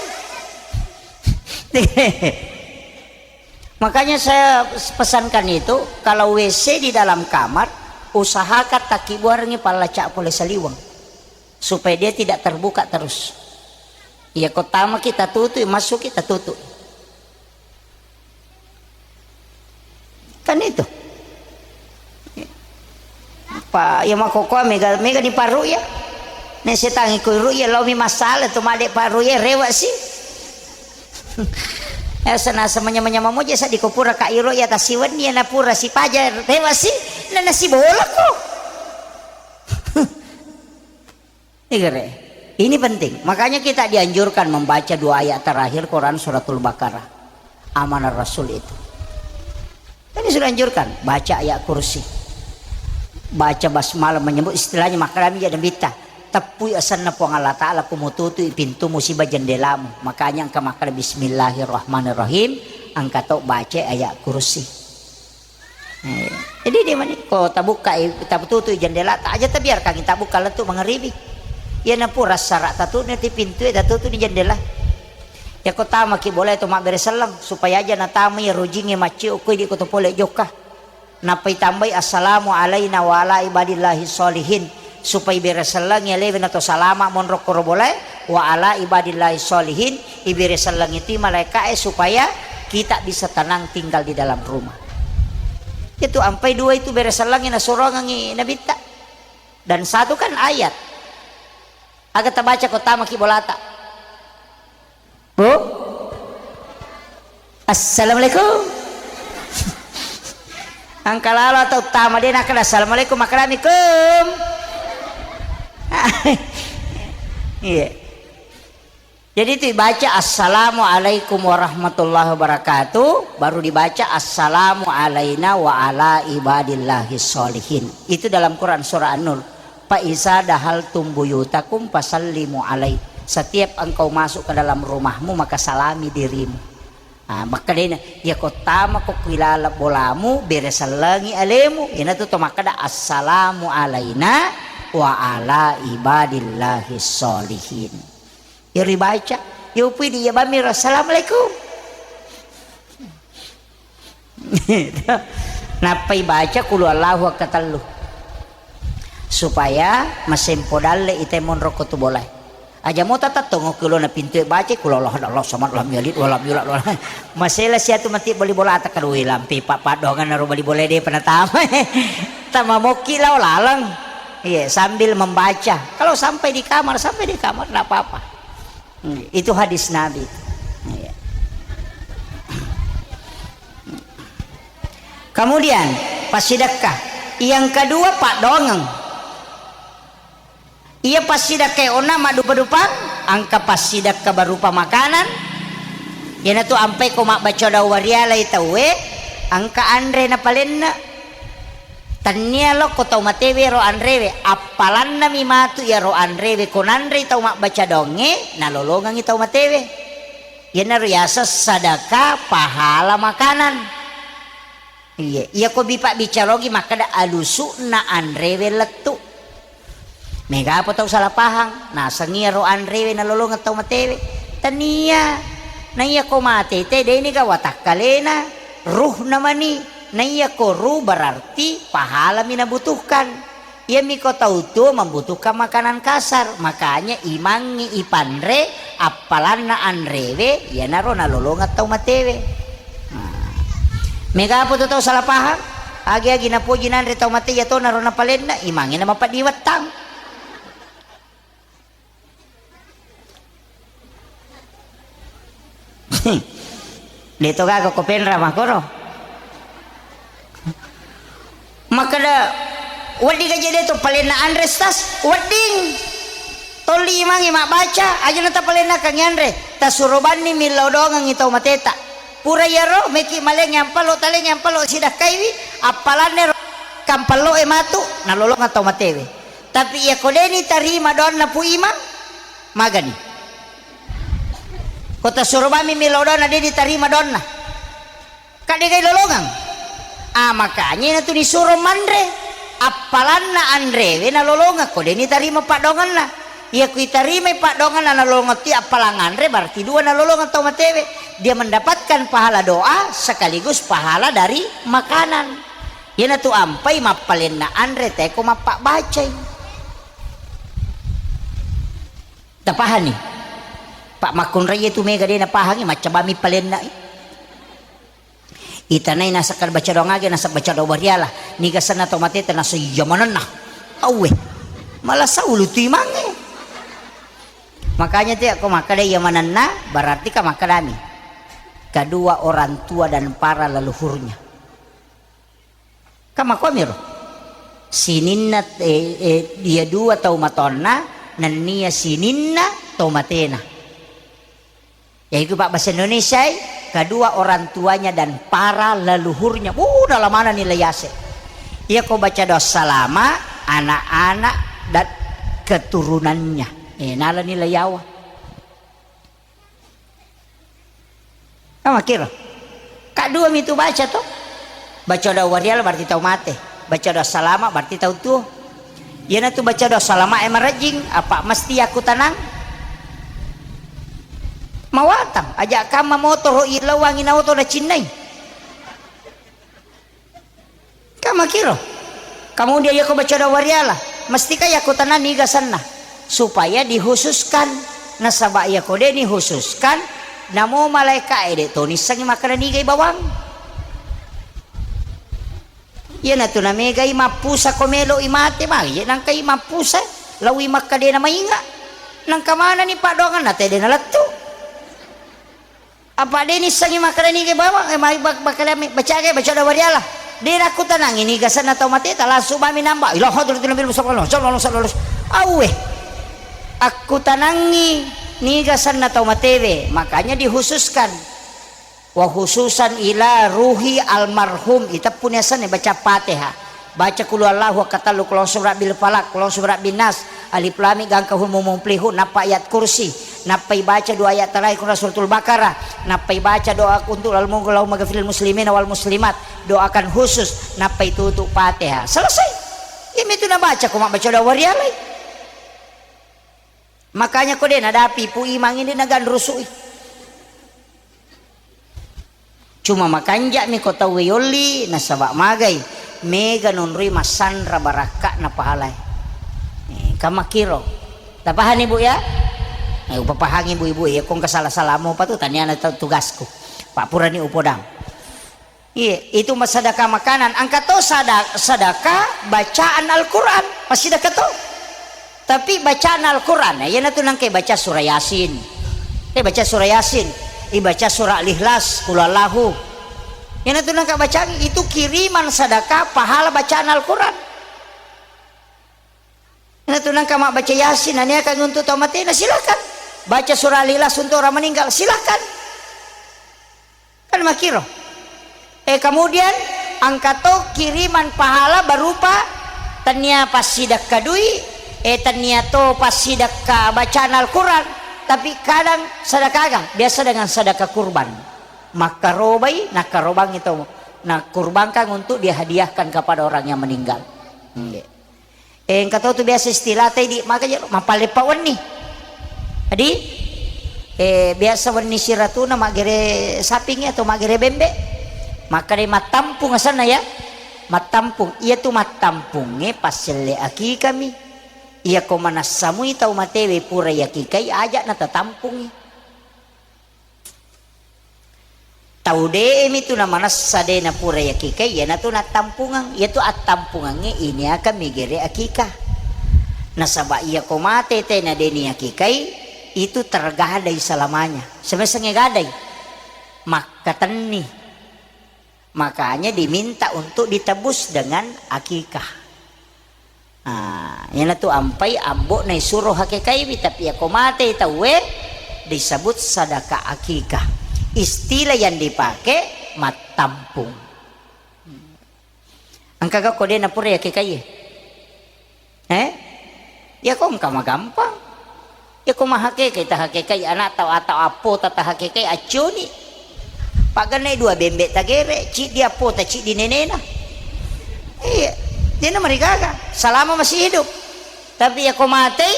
Makanya saya pesankan itu, kalau W C di dalam kamar, usahakan takkibuarengngi pallaca pole saliweng, supaya dia tidak terbuka terus. Iya, ko tamaki tatutu, massuki tatutu. Kan itu. Pa, iya makkokkoe mega, mega ni parru'ya. Ne setangi ko ru'ya, laomi masalah tu made parru'ya, rewa si. Eh, sana semanya-manya mamoja sa di ko pura ka iro ya tasiwenni ya na pura sipaja, rewa si. Na nasibolako. Ini penting. Makanya kita dianjurkan membaca dua ayat terakhir Quran suratul Baqarah. Amanah Rasul itu. Ini sudah anjurkan, baca ayat kursi. Baca basmalah, menyebut istilahnya makkalami jadi bita. Teppui asanna Puang Allah Ta'ala, kumututui pintu musibah jendelamu. Makanya engka makkala bismillahirrahmanirrahim, engka to baca ayat kursi. Eh, jadi dia mani, ko tabukka, eh, tabututui jendela, tak aja tabiarkan tabukka lettu mangaribi. Iya na pura sara tatuni ti pintu, eh, tatutuni jendela. Ya ko tamaki boleh tu mabbere selleng, supaya aja natamai rojingnge macciu ko idi ko to pole jokka. Nappai tambai, "Assalamu alaina wa ala ibadillahi sholihin." Supaya ibere sellengi alewe na to salama monro koro bolae, wa ala ibadillahi sholihin, ibere sellengi tu malaikae supaya kita bisa tenang tinggal di dalam rumah. Itu ampai dua itu bere sellengi nasurongengi nabitta. Dan satu kan ayat. Aga tabaca ko tamaki bolata. Bu? Assalamualaikum. Engka lalo atau tama de nakkeda assalamualaikum, makkedamikum. Iya. Jadi itu dibaca assalamualaikum warahmatullahi wabarakatuh, baru dibaca assalamu alaina wa ala ibadillahi sholihin. Itu dalam Quran surah An-Nur. Fa iza dahaltum buyutakum fasallimu alai. Setiap engkau masuk ke dalam rumahmu, maka salami dirimu. Ah, makkedana, iyako tamako ku ilala bolamu, bere sellengi alemu. Iyanatu to makkeda, "Assalamu alaina wa ala ibadillahi sholihin." Iyaro ibaca, iyapui di iyabamiro, "Assalamualaikum." Nappa ibaca qul huwallahu wekka tellu. Supaya masempo dalle ite monro ko tu bolae. Aja mo tatattongo ki ulona pintu e, baca qul huwallahu ahad, Allahu samad, lam yalid wa lam yulad wa lam. Masela siatu mati bali bola, takadui lampi pa-, padongan naro bali bola de penatama. Tama mokki lao laleng. Iya, sambil membaca. Kalau sampai di kamar, sampai di kamar, ndak apa-apa. Hmm, itu hadis Nabi. Iya. Kemudian, passidekka. Yang kedua, paddoangeng. Iya passidekka onna maddupa-dupang, engka passidekka berupa makanan. Iyanatu ampai ko mabbaca doa warialai tauwe, engka anre napalenna. Tennia lokko tau matewe ro anrewe, appalanna mi matu iyaro anrewe ko nanrei tau mabbaca doangnge, nalolongengngi tau matewe. Iyanaro yaseng sadaka pahala makanan. Iya, iyako bi pabbicara ogi makkeda alusu'na anrewe lettu. Mega apa tau salah pahang, nasengngi iyaro anrewe nalolongeng tau matewe. Tania, na iyako mate te deni ga watakkalena, ruhna mani. Na iyako ruh berarti pahalami nabutuhkan. Iyami ko tau tuo membutuhkan makanan kasar, makanya imangngi ipanre appalanna anrewe, iyanaro nalolongeng tau matewe. Nah. Mega apa tu tau salah paham? Agi-agi napoji nanre tau mate, iya tonaro napalenna, imangngi namapaddiwettang. De to gaga ko penra makkoro. Makkeda, "Wedding gaje de to palenna anre, Stas?" Wedding. Tolli imangngi mabbaca, aja na tapalennakangngi anre. Tasuro banni millau doangengngi tau mateta. Pura iyaro, meki malengngi ampallo, talengngi ampallo, sidakkaiwi, appalanne ro kampallo e matu, nalolongeng tau matewe. Tapi iyako deni tarima doanna Pu Imang, magani. Ko tasuro bammi mi lao doanna, de ditarima doanna. Ka de gai lolongeng. Ah, makanya natu nisuro manre. Appalanna anrewe nalolongeng, ko de nitarima paddoangenna. Iya ku itarimai paddoangenna nalolongeng ti appalang anre, berarti dua nalolongeng tau matewe. Dia mendapatkan pahala doa sekaligus pahala dari makanan. Iyanatu ampai mappalenna anre, teko mappabbacai. Tapahanni? Pak makkunraiye tu mega de napahangi, maccabami palenna. Itanai nasakka baca doang age, nasabbaca doang bariala. Niga senna to mateta, nasa iya manenna. Auwe. Malah saulu tu imangnge. Makanya tu ya, ko makkeda iya manenna, berarti ka makkedami. Kedua orang tua dan para leluhurnya. Ka makkuamiro. Sininna, eh, eh, dia dua tau matonna, nennia sininna tau matena. Yaitu pabbasa Indonesia, kedua orang tuanya dan para leluhurnya. Uh, dalam mana nilai yase. Iya ko baca doa salama, anak-anak dan keturunannya. Eh, nala nilai yawa. Amakkiro. Ka dua mitu baca to. Baca doa wariala berarti tau mate. Baca doa salama berarti tau tuo. Iyanatu baca doa salama e marajing, apa mesti aku tanang? Mawatang, aja kamma motoro ilauangi na oto na cinnai. Ka makkiro. Kemudian yako baca doa wariala, mestika yako tanang niga senna supaya dikhususkan. Nasaba yako de nikhususkan, namo malaika e de to nissengi makkeda nigai bawang. Iyanatu namegai mappusa ko melo i mate, magi je nangkai mappusa, laui makkedena mainga. Nangka manani paddoanganna tede nalettu. Apa de nissengi makkeda niga bawang, eh, mai bak-, bakkalami, baca age, baca doa wariala. De nakkutanangi niga senna tau mateta, langsung mami namba, "Ila hadratin Nabi Mustafa, sallallahu alaihi wasallam." Auwe. Akkutanangi niga senna tau matewe, makanya dikhususkan. Wa khususan ila ruhi almarhum, iteppuni asenna baca Fatihah. Baca qul huwallahu, akkatellu qul a'udzu birabbil falaq, qul a'udzu birabbin nas, alif lam mim, gangka hum mum muflihun, nappa ayat kursi, nappai baca dua ayat terakhir Quran suratul Baqarah, nappai baca doa untuk Allahummaghfir lil muslimina wal muslimat, doakan khusus, nappai tutup Fatihah. Selesai. Iyami tu nabaca ko mabbaca doa warialai. Makanya ko de nadapi pu imang ini naganrusui. Cuma makanja'mi ko tauwe yolli, nasaba magai, mega nonroi massanra barakka'na pahalae. Eh, engka makkiro. Tapahani, Bu, ya? Eh, upapahangi ibu-ibu, ya, ko engka sala-salamu apa tu, taniana tu tugasku. Pak purani upodang. Iya, itu ma-, sedekah makanan. Engka to sada-, sedekah bacaan Al-Quran, massidekah to. Tapi bacaan Al-Quran, ya, iyanatu nangka baca surah Yasin. Eh, baca surah Yasin, ibaca surah Al-Ikhlas, Qul Huwallahu. Iyanatu nangka bacaan, itu kiriman sedekah pahala bacaan Al-Quran. Iyanatu nangka mabbaca Yasin, naniakan untuk tau matena, silakan. Baca surah Al-Ikhlas untuk orang meninggal, silakan. Kan makkiro. Eh, kemudian engka to kiriman pahala berupa tennia passidekka dui, eh, tennia to passidekka bacaan Al-Quran, tapi kadang sedekah aga? Biasa dengan sedekah kurban. Makkarobai, nakkarobangi to, nakurbangkan untuk dihadiahkan kepada orang yang meninggal. Nggih. Eh, engka to tu biasa istilah ta idi, maka je, mappaleppa wenni. Adi, eh, biasa wenni siratuna maggere sapingngi atau maggere bembe. Maka de mattampung asenna ya. Mattampung. Iya tu mattampungnge passelle akikami. Iya ko manassamui tau matewe pura yakikai, aja natatampungi. Tau de'mi tu namanassa de napura yakikai, iyanatu nattampungeng. Iyatu attampungengnge iniaka migere akikah. Nasaba iya ko mate tena de niakikai, itu tergadai selamanya. Semesengnge gadai, makkatenni. Makanya diminta untuk ditebus dengan akikah. Ah, iyanatu ampai ambo'na isuro hakekaiwi, tapi iyako matei tauwe disebut sadaka akikah. Istilah yang dipakai mattampung. Engkaga ko de napura yakekai? Eh? Iyako engka magampang. Iyako mahakekai, tahakekai ana'ta atau appota tahakekai, accuni. Paggannai dua bembe tagere, ciddi appota, ciddi nenena. Iya, dena marigaga, selama masih hidup. Tapi iyako matei,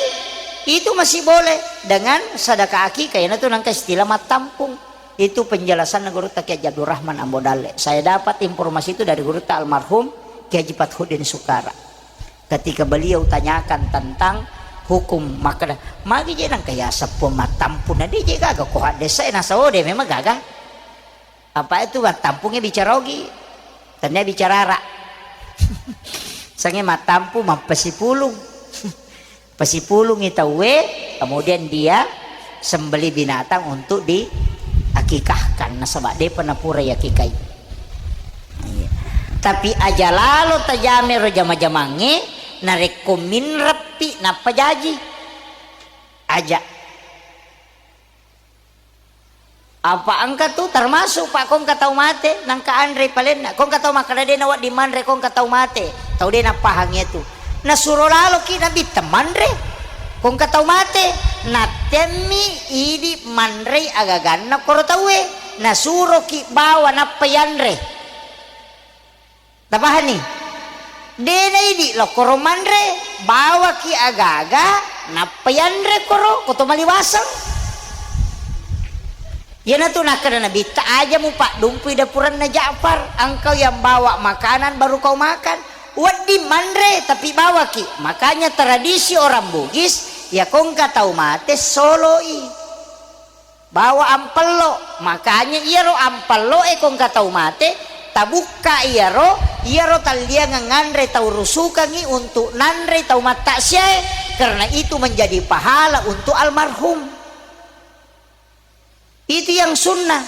itu masih boleh dengan sadaka akikah, iyanatu nangka istilah mattampung. Itu penjelasanna Gurutta Kiai Haji Abdul Rahman Ambo Dalle. Saya dapat informasi itu dari Gurutta almarhum Kiai Haji Fathuddin Sukara. Ketika beliau tanyakan tentang hukum, makkeda, magi je nangka yaseng puang mattampung, na de je gaga ko haddesa e, nasao de memang gaga. Apa itu mattampungnge bicara ogi, tania bicara ara. Sange mattampung mappasipulung. Pasipulungi tauwe, kemudian dia sembeli binatang untuk diakikahkan, nasaba depa napura yakikai. Iya. Tapi aja lalo tajamero jama-jamangnge, narekko minreppi nappa jaji. Aja. Apa engka tu termasuk, Pak, ko engka tau mate, nangka anre palenna. Ko engka tau makkeda de nawedding manre, ko engka tau mate. Tau de nappahang iyatu. Nasuro laloki Nabitta manre. Ko engka tau mate, nattemmi idi manrei agaganna koro tauwe. Nasuroki bawa nappa yanre. Tapahanni? De naidi lokkoro manre, bawaki aga-aga, nappa yanre koro, koto maliwaseng. Iyanatu nakkeda Nabitta, aja mupaddumpui dapuranna Ja'far, engkau yang bawa makanan baru kau makan. Wedding manre, tapi bawaki. Makanya tradisi orang Bugis, ya ko engka tau mate, soloi. Bawa ampello, makanya iyaro ampello e ko engka tau mate, tabukka iyaro, iyaro talliangeng nganre tau rusukangngi untuk nanre tau mattaksiae, karena itu menjadi pahala untuk almarhum. Itu yang sunnah.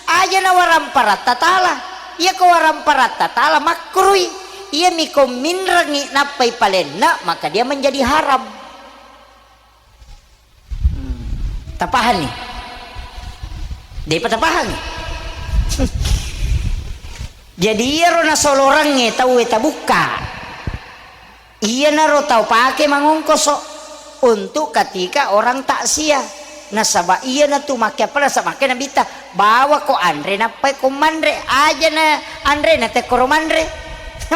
Aja na waramparatta tala. Iya ko waramparatta tala makruhi. Iya mi ko minrengi nappai palenna, maka dia menjadi haram. Hmm. Tapahanni? Depa tapahangi? Jadi iyaro nasolorangnge tauwe tabukka. Iyanaro tau pake mangongkoso untuk ketika orang takziah. Nasaba iyanatu makke apa nasaba makke Nabitta, bawako anre nappai ko manre, aja na anre na tekkoro manre.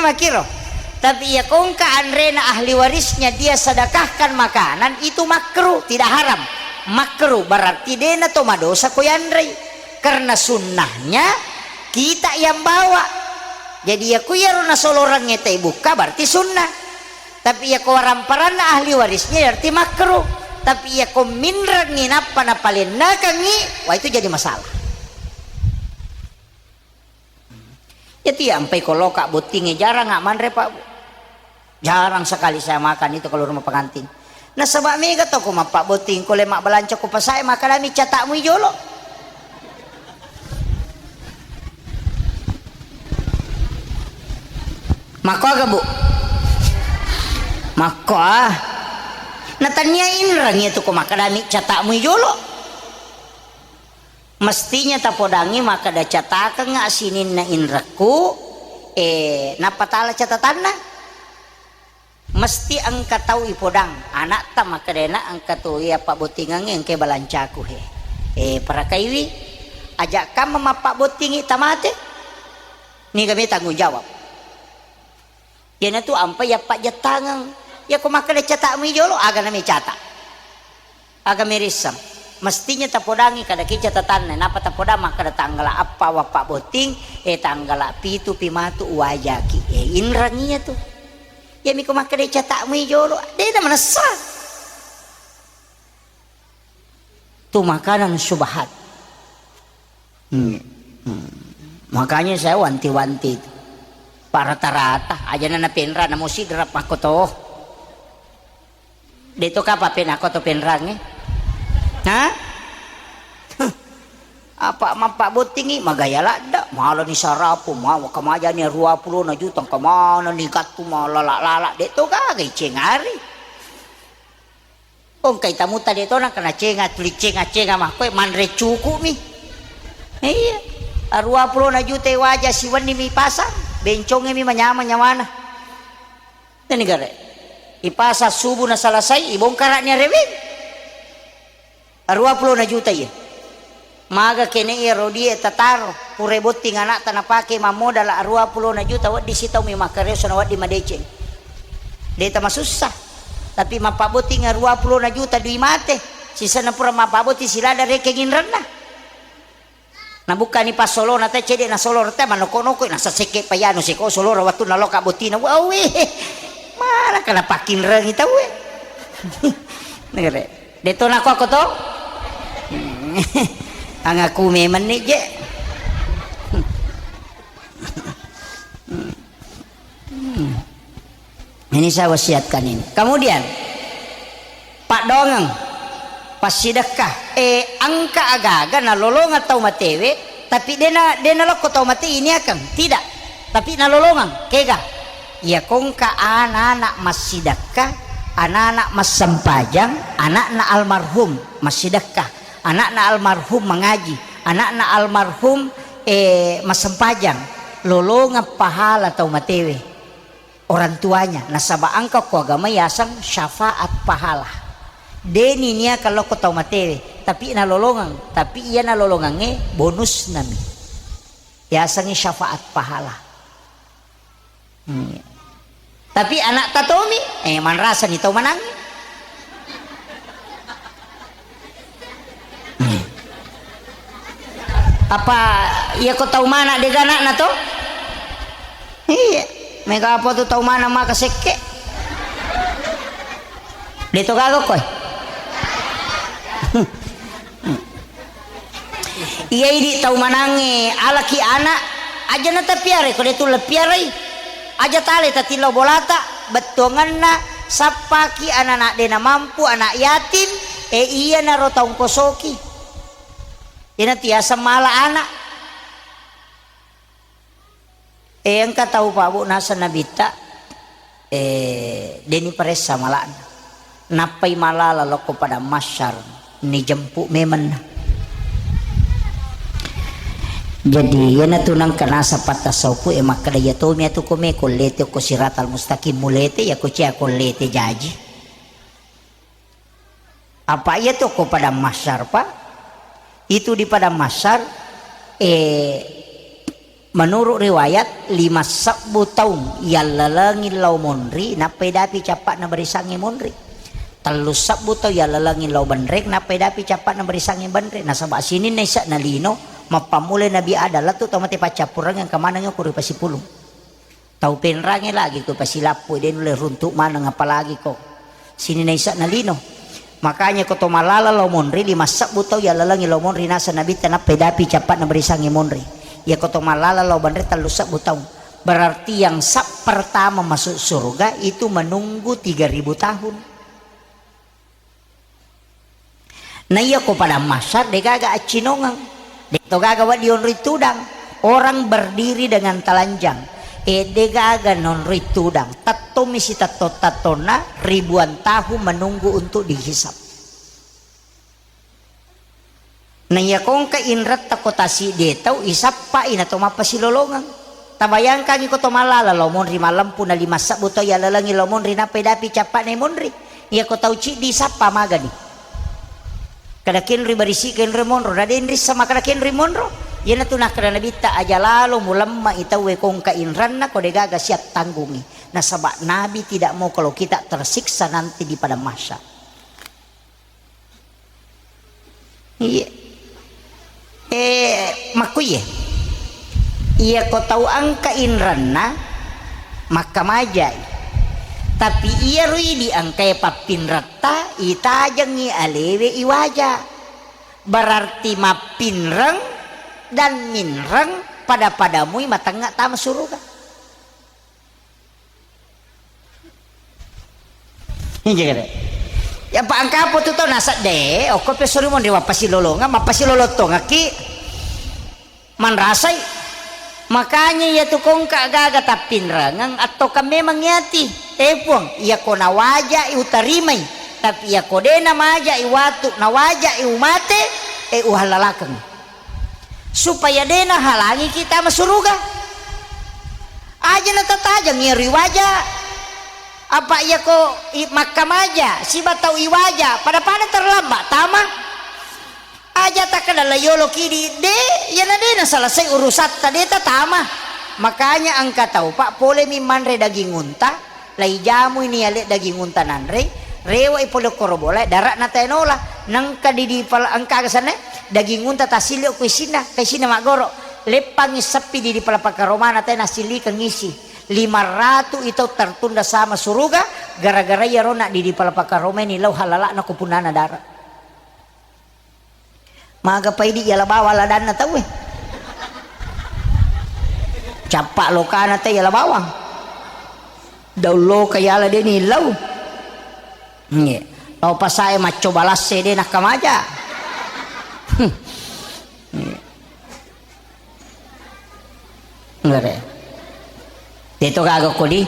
Makiro. Tapi iya kongka anrena ahli warisnya dia sedekahkan makanan, itu makruh, tidak haram. Makruh berarti dena to madosa ko yanrei. Karena sunnahnya kita yang bawa. Jadi iya ku iyaro nasolorangnge tai bukka berarti sunnah. Tapi iya ko waramparanna ahli warisnya berarti makruh. Tapi iya ko minrangngi nappa napalennakangngi, wah itu jadi masalah. Jadi ampai ko loka bottingnge jarang nggak manre, Pak. Jarang sekali saya makan itu kalau rumah pengantin. Nasaba mega toko mappabbotting ko le mabbalanca ko pasae, makadami catakmu i jolo. Makko aga, Bu? Makko ah. Natania inrang iya tu ko makadami catakmu i jolo. Mestinya tapodangi makkeda catakengnga sininna inrekku, eh, nappa tala catatanna. Mesti engka tau ipodang, anakta makkedana engka tu iya pabbottingengnge engkai balancaku he. Eh, parakaiwi, aja kamma mappabbottingi tamate. Niga me tanggung jawab. Iyanatu ampai yappa jettangeng. Iya ko makkeda catakmu i jolo, aga nami cata. Aga merisseng. Mestinya tapodangi kada ki catatanna, napa tapodang makkeda tanggala appa wappa botting, eh, tanggala pitu pi matu uwajaki. Eh, inrang iya tu. Iya miko makkeda catakmu i jolo, de na manessa. Tu makanan syubhat. Hmm. Hmm. Makanya saya wanti-wanti itu. Pak rata-rata aja na penra namo sidra pakko to. De to kapa penako to penrangnge. Ha? Apa mappa bottingi magaya ladda, malani sarapu, mawa kamajani dua puluh na juta, kemana ni kattu malala-lala, de to gaga icengari. Ongkai tamutta de to nangka nacenga, tuli cenga-cenga makkoe manre cuku'mi. Iya. Arua pulona juta waja siwenni mi pasang, bencongnge mi manyameng nyawana. Teni gare. Ipasang subuh na selesai, ibongkara'ni areweng. Arua pulona juta iya. Maga kene iya rodie tataro, pura botting anakta napake mammodala arua pulona juta, wedding sitaumi makkareo sona wedding madeceng. De tamasussa. Tapi mappabbotting arua pulona juta dui mate, sisenna pura mappabbotting silada rekeng inrenna. Nabukkani passolona te cede nasolo rete manoko-noko nasasekke payanu seko solora wattunna loka bottina. Wawe. Mana kana pakkinrengi tauwe. Negere. Deto nako ako to? Angaku memenni je. Hmm. Ini saya wasiatkan ini. Kemudian, paddoangeng, passidekka, eh, engka agaga nalolongeng tau matewe, tapi dena, dena lokko tau mate iniakeng, tidak. Tapi nalolongeng, kega? Iya kongka anak-anak massidekka, anak-anak massempajang, anakna almarhum massidekka, anakna almarhum mangaji, anakna almarhum, eh, massempajang, lolongeng pahala tau matewe. Orang tuanya, nasaba engka ko agama yaseng syafaat pahala. Deni niakeng lokko tau matewe, tapi nalolongeng, tapi iya nalolongengnge bonus nami. Yasengngi syafaat pahala. Hmm. Tapi anakta tomi, eh, manrasani tau manang. Hmm. Apa iya ko tau mana dega anakna to? Iya, mega apa tu tau mana maka sekke. De to gaga koe. Iya idi tau manangnge alaki anak, aja na tapiarai ko de tu lepiarai. Aja tale tatillau bolata, bettuangenna sappaki anak-anak de namampu, anak yatim, e iyanaro taungkosoki. Iyana tiaseng mala anak. E engka tau pabu naseng nabitta, eh, deni paressa mala'na. Nappai malala lokko padang mahsyar, nijempu memenna. Jadi, iyanatu nengka naseng pattassaupu e makkeda, iya tomi atu ko meko lete ko siratal mustaqim mulete, iya ko cia ko lete jaji. Apa iya to ko padang mahsyar, Pak? Itu di padang mahsyar, eh, menurut riwayat, lima sebbu taung yallalengi lao monri, nappai dapi cappa'na barisangnge monri. Tellu sebbu taung yallalengi lao benreng, nappai dapi cappa'na barisangnge benreng. Nasaba sininna isa'na lino, mappammulai Nabi Adam, lettu tau mate paccappureng, engka maneng ko ripasipulung. Tau penrangnge lagi ko pasilappu, de nulle runtu maneng, apalagi ko sininna isa'na lino. Makanya ko to mallala lao monri, lima sebbu tau yallalengi lao monri naseng Nabitta, nappai dapi cappa'na barisangnge monri. Iya ko to mallala lao benreng, tellu sebbu tau. Berarti yang sab pertama masuk surga itu menunggu tiga ribu tahun. Na iya ko padang mahsyar, de gaga accinongeng. De to gaga wedding onroi tudang. Orang berdiri dengan telanjang. Eh, de gaga nonroi tudang. Tettomi sitetto-tettonna ribuan tahun menunggu untuk dihisab. Na iya ko engka inretta ko tasiddie tau, isappai na to mappasilolongeng. Tabayangkangi ko to mallala lao monri mallempu na lima sebbu tau yallalengi lao monri, nappai dapi cappa'na monri. Iya ko tau ciddi isappa magani. Kada kenri barisi kenri monro, na denri sama kada kenri monro. Iyanatu nakkeda Nabitta, aja lalo mulemma i tauwe ko engka inranna, ko de gaga siap tanggungi. Nasaba Nabi tidak mau kalau kita tersiksa nanti di padang mahsyar. Iya. Eh, makkuye. Iya ko tau engka inranna, makkamajai. Tapi iyaro idi engkae pappinretta, itajengi alewe iwaja. Berarti mappinreng dan minreng pada-padamui matengnga tama suruga. Iya, kede. Ya, Pak, engka apa tu tau nasedde, okko pe suri monri mappasilolongeng, mappasilolong tongekki manrasai. Makanya iya tu kongka gaga tappinrengeng, attokan memang iyati. Eh, Puang, iya ko nawajai utarimai, tapi iya ko de namajai watu, nawajai umate, eh, uhallalakeng. Supaya de nahalangi kita masuruga. Aja natatajeng iyaro iwaja. Apa iya ko i-, makkamaja siba tau iwaja, pada-pada terlambat tama. Aja takkeda la yolo kidi, de, iyana de naselesai urusatta, de tatama. Makanya engka tau, Pak, polemi manre daging unta, laijamui ni ale daging unta nanre, rewe'i pole koro bola, dara'na tae nola. Nengka di, di pal-, engka aga senna, daging unta tasilio ko isinna, ko isinna maggoro. Leppangi seppi di, di pala pakaromana tae nasilikeng isi. Lima ratu itau tertunda sama suruga, gara-gara iyaro na di, di pala pakaromai ni lau halala'na ko punnana dara. Maga paidi yala bawang ladanna tauwe. Cappa lokana te yala bawang. Daung loka yala deni lau. Nge. Lau pasae maccoba lasse de nakkamaja. Hmm. Nge. Ngere. Teto gaga kodi.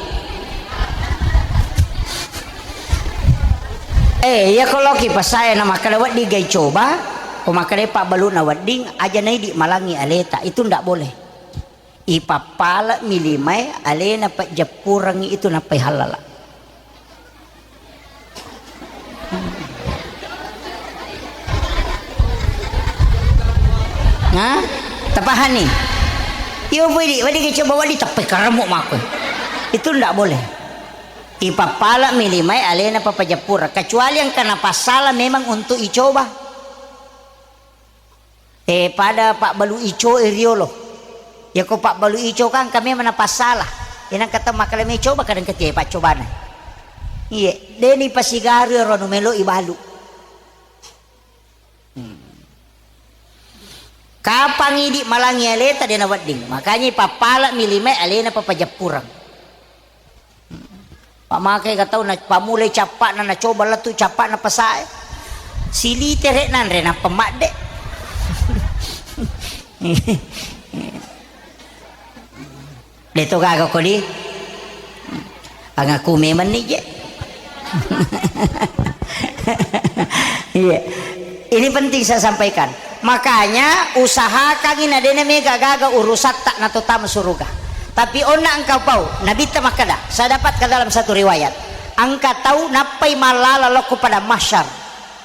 Eh, iya ko loki pasaya na makkeda wedding gai coba, ko makkeda pabbaluna wedding, aja naidi malangi aleta, itu ndak boleh. Ipappala mi limae alena pajeppurengi itu nappai halala. Nah, tapahani? Iyo, widi, widi coba widi tappai karemu mako. Itu ndak boleh. Ipappala mi limae alena papajappura, kecuali engka napassala memang untuk icoba. Eh, pada pabbalu ico e riolo. Yako pabbalu ico kan kami mana pasala. Inang kata makkeda me coba kadang ketie paccobana. Iye, deni pasigaru ro anu melo ibalu. Hmm. Kapang idi malangi aleta dena wedding. Makanya pappala mi limae alena papajappurang. Pamake ga tau na pamulai cappa'na, na coba lettu cappa'na pasae. Silite re nanre nappa madde. Deto gaga kodi. Angaku memang ni je. Iya. Ini penting saya sampaikan. Makanya usahakangi na dena mega gaga urusatta na to tama suruga. Tapi onna engka pau, Nabitta makkeda, saya dapatkan dalam satu riwayat, engka tau nappai mallala lokko pada mahsyar,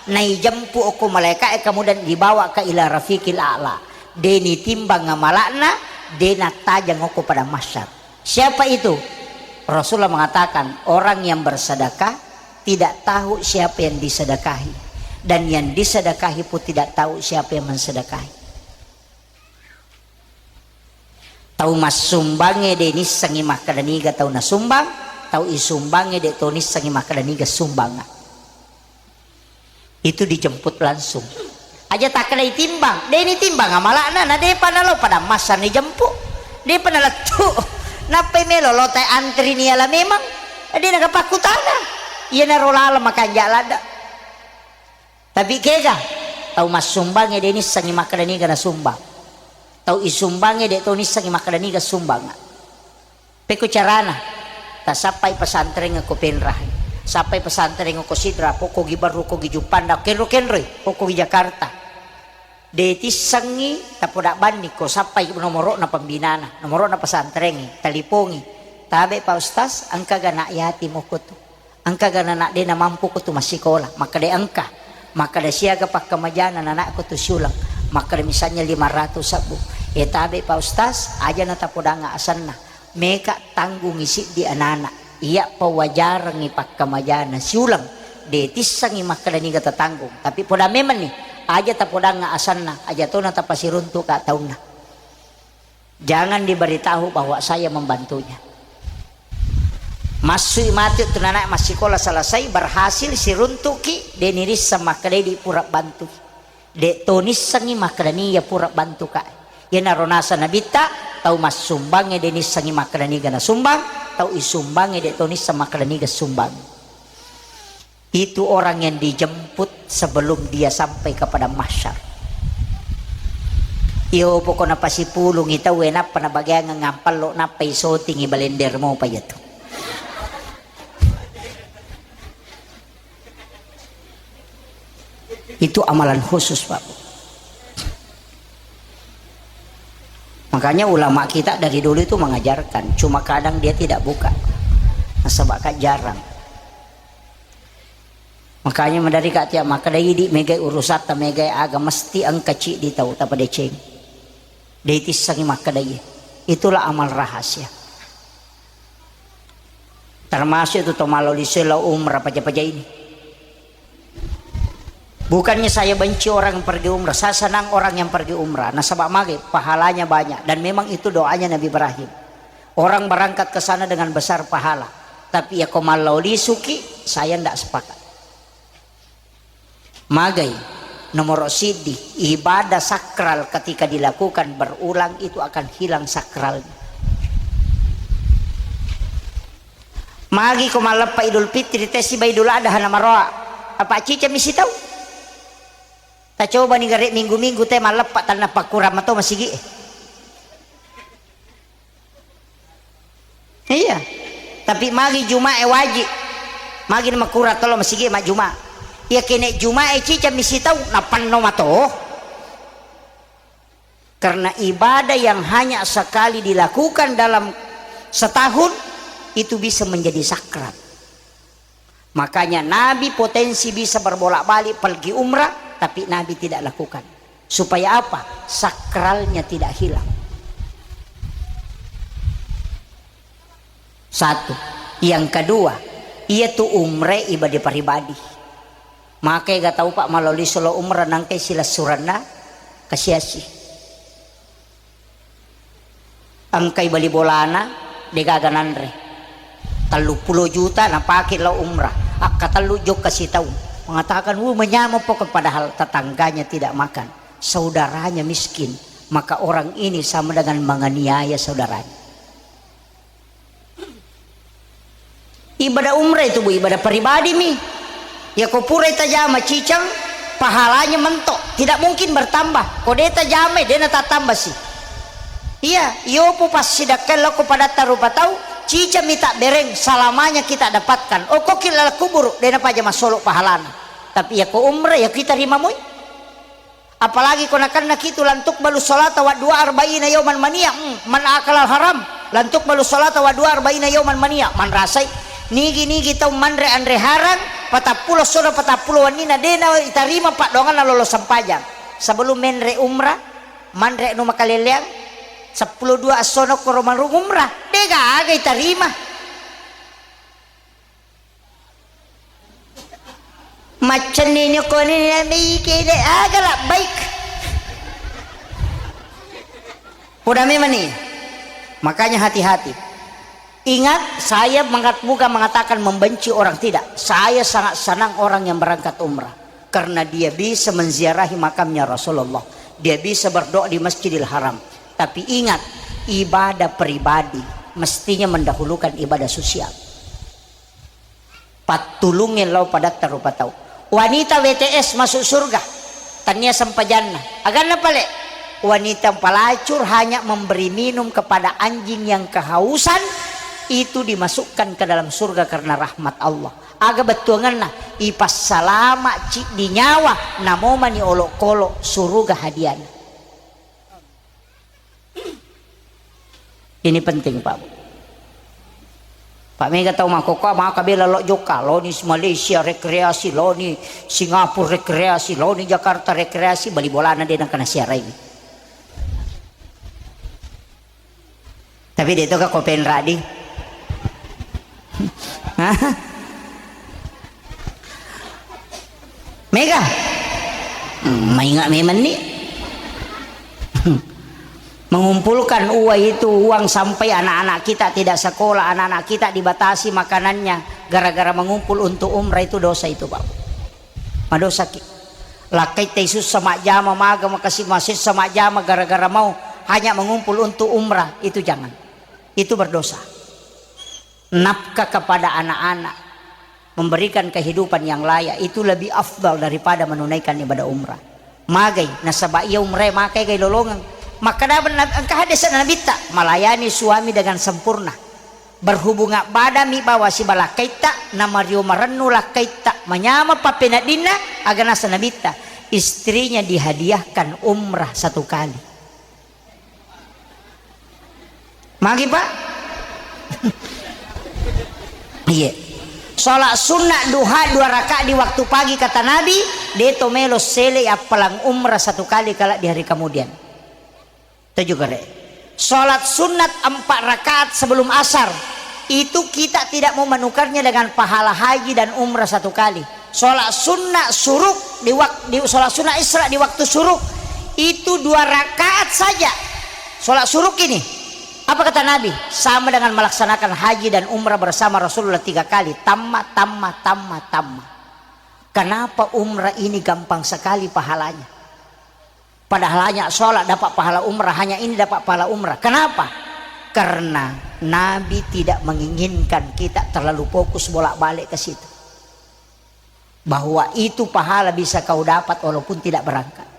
naijempu okko malaika'e, kemudian dibawa ke ila rafiqil a'la. Deni timbang amala'na, dena tajang okko pada mahsyar. Siapa itu? Rasulullah mengatakan, orang yang bersedekah tidak tahu siapa yang disedekahi, dan yang disedekahi pun tidak tahu siapa yang mensedekahi. Tau massumbangnge de nissengngi makkeda niga tau nasumbang, tau isumbangnge de to nissengngi makkeda niga sumbangnga. Itu dijemput langsung. Aja takkedai timbang, de ni timbang amala'na, na depa nalo pada massa ni jemput. Depa nalettu. Nappai melo lo tai antri ni ala memang. De naga pakkutana. Iyanaro laleng makanja ladda. Tapi kega, tau massumbangnge de nissengngi makkeda niga nasumbang. Tau isumbangnge de to nissengngi makkeda niga sumbang. Pekko carana? Tasappai pesantren ko Penrah, sappai pesantren ko Sidrap, ko Gibaru, ko Gijuppanda, kenro-kenroi, ko Jakarta. De tissengngi tapoda banni ko sappai nomoro'na pembinana, nomoro'na pesantrengnge, talipongi. Tabe Pak Ustaz, engka ga anak yatim okko tu. Engka ga anak de namampu ko tu massikola, makkeda engka. Makkeda siaga pakkamajana anakku tu siuleng. Makkeda misalnya lima ratus sabbu. E tabe Pak Ustaz, aja na tapodanga asenna. Meka tanggungi siddi anana. Iya pawajarengngi pakkamajana siuleng. De tissengngi makkeda niga tatanggung. Tapi poda memang ni, aja tapodanga asenna, aja tona tapasiruntuka taunna. Jangan diberitahu bahwa saya membantunya. Massui matu tu nana massikola selesai, berhasil siruntuki, de nirisseng makkedai di pura bantui. De to nissengngi makkeda niga pura bantuka. Iyanaro nasa nabitta, tau massumbangnge de nissengngi makkeda niga nasumbang, tau isumbangnge de to nisseng makkeda niga sumbang. Itu orang yang dijemput sebelum dia sampai ke padang mahsyar. Iyo pokokna pasipulungi tauwe nappa nabageangeng ampallo, nappa isotingi balender mopa iyatu. Itu amalan khusus, Pak. Makanya ulama kita dari dulu itu mengajarkan, cuma kadang dia tidak buka. Nasaba kan jarang. Makanya maderri ka tiap makkeda idi megai urusatta, megai aga mesti engka ciddi tau tapadeceng. De tissengngi makkeda iye. Itulah amal rahasia. Termasuk itu to mallo lisoi lao umrah paja-paja ini. Bukannya saya benci orang yang pergi umrah, saya senang orang yang pergi umrah. Nasaba mage, pahalanya banyak. Dan memang itu doanya Nabi Ibrahim. Orang berangkat ke sana dengan besar pahala. Tapi ya ko mallo lisuki, saya ndak sepakat. Magai, nomoro siddi, ibadah sakral ketika dilakukan berulang itu akan hilang sakralnya. Magi ko malleppa Idul Fitri, tessiba Idul Adha namaroa, apa cicami sitau? Tacobani gare minggu-minggu te malleppa, tanna pakkurang mato masigi e. Iya. Tapi magi Jumae wajib. Magi makkurang tolo masigi majjuma. Iya kene Jumae cicami sitau napenno mato. Karena ibadah yang hanya sekali dilakukan dalam setahun itu bisa menjadi sakral. Makanya Nabi potensi bisa berbolak-balik pergi umrah, tapi Nabi tidak lakukan. Supaya apa? Sakralnya tidak hilang. Satu. Yang kedua, iya tu umrah ibadah pribadi. Maka ega tau pa maloli solo umrah nangkai silessuranna kasiasi. Engkai bali bolana, degaga nanre. Telluppulo juta napake lao umrah. Akkatellu jokka sitaung. Mengatakan, "Wuh, menyameng pokok," padahal tetangganya tidak makan. Saudaranya miskin. Maka orang ini sama dengan menganiaya saudaranya. Ibadah umrah itu, Bu, ibadah pribadi mi. Ya ko purai tajama cicang, pahalanya mentok, tidak mungkin bertambah. Ko de tajamai, de natattambasi. Iya, yopu passidakkai lokko padatta rupa tau, cicang mi tabbereng, salamanya kita dapatkan. Okko ki laleng kuburu, de napaja massolo pahalana. Tapi ya ko umrah, ya kita rimamoi. Apalagi ko nakenna kitu, "Lan tuqbalu sholata wa du'a arba'ina yauman mania." Hmm, man akalal haram, "Lan tuqbalu sholata wa du'a arba'ina yauman mania." Manrasai, nigi-nigi tau manre anre harang, patappulo essona patappulo wenninna, de na itarima paddoanganna lolo sempajang. Sebelum menre umrah, manre anu makaleleang, seppulo dua essona koro marung umrah, de gaga itarima. Maccenni ni ko ni nabi kede aga labbaik. Poda memang ni. Makanya hati-hati. Ingat, saya mengat-, bukan mengatakan membenci orang, tidak. Saya sangat senang orang yang berangkat umrah karena dia bisa menziarahi makamnya Rasulullah. Dia bisa berdoa di Masjidil Haram. Tapi ingat, ibadah pribadi mestinya mendahulukan ibadah sosial. Pattulungnge lao padatta rupa tau. Wanita W T S masuk surga. Tania sempajanna. Aganna pale? Wanita pelacur hanya memberi minum kepada anjing yang kehausan, itu dimasukkan ke dalam surga karena rahmat Allah. Aga bettuanganna? Ipassalama ciddi nyawa, namomani olokolo suruga hadiana. Ini penting, Pak. Pak, mega tau makkokkoe, maka bela lo jokka, loni Malaysia rekreasi, loni Singapura rekreasi, loni Jakarta rekreasi, bali bolana de nengka nasiarai. Tapi de to ka ko penradi. Mega? Hmm, maingat memang ni. Mengumpulkan uang itu, uang sampai anak-anak kita tidak sekolah, anak-anak kita dibatasi makanannya gara-gara mengumpul untuk umrah, itu dosa itu, Pak. Madosaki. Lakkaitta sussa majjama, maga makasi masessa majjama gara-gara mau hanya mengumpul untuk umrah, itu jangan. Itu berdosa. Nafkah kepada anak-anak, memberikan kehidupan yang layak, itu lebih afdal daripada menunaikan ibadah umrah. Magai, nasaba iya umrah makai gai lolongeng. Makkeda Nabi, engka hadis Nabitta, melayani suami dengan sempurna. Berhubungan badanmi bawa siba lakkaitta, namario marennu lakkaitta, manyameng pappeneddinna, aga nasa Nabitta, istrinya dihadiahkan umrah satu kali. Magi, Pak? Iya. Sholat sunnah duha dua rakaat di waktu pagi, kata Nabi, de to melo sele appalang umrah satu kali kala di hari kemudian. Itu juga, Rek. Sholat sunat empat rakaat sebelum asar, itu kita tidak mau menukarnya dengan pahala haji dan umrah satu kali. Sholat sunnah suruk di wak-, di, sholat sunnah Isra di waktu suruk, itu dua rakaat saja. Sholat suruk ini, apa kata Nabi? Sama dengan melaksanakan haji dan umrah bersama Rasulullah tiga kali. Tamma, tamma, tamma, tamma. Kenapa umrah ini gampang sekali pahalanya? Padahal hanya sholat dapat pahala umrah, hanya ini dapat pahala umrah. Kenapa? Karena Nabi tidak menginginkan kita terlalu fokus bolak-balik ke situ. Bahwa itu pahala bisa kau dapat walaupun tidak berangkat.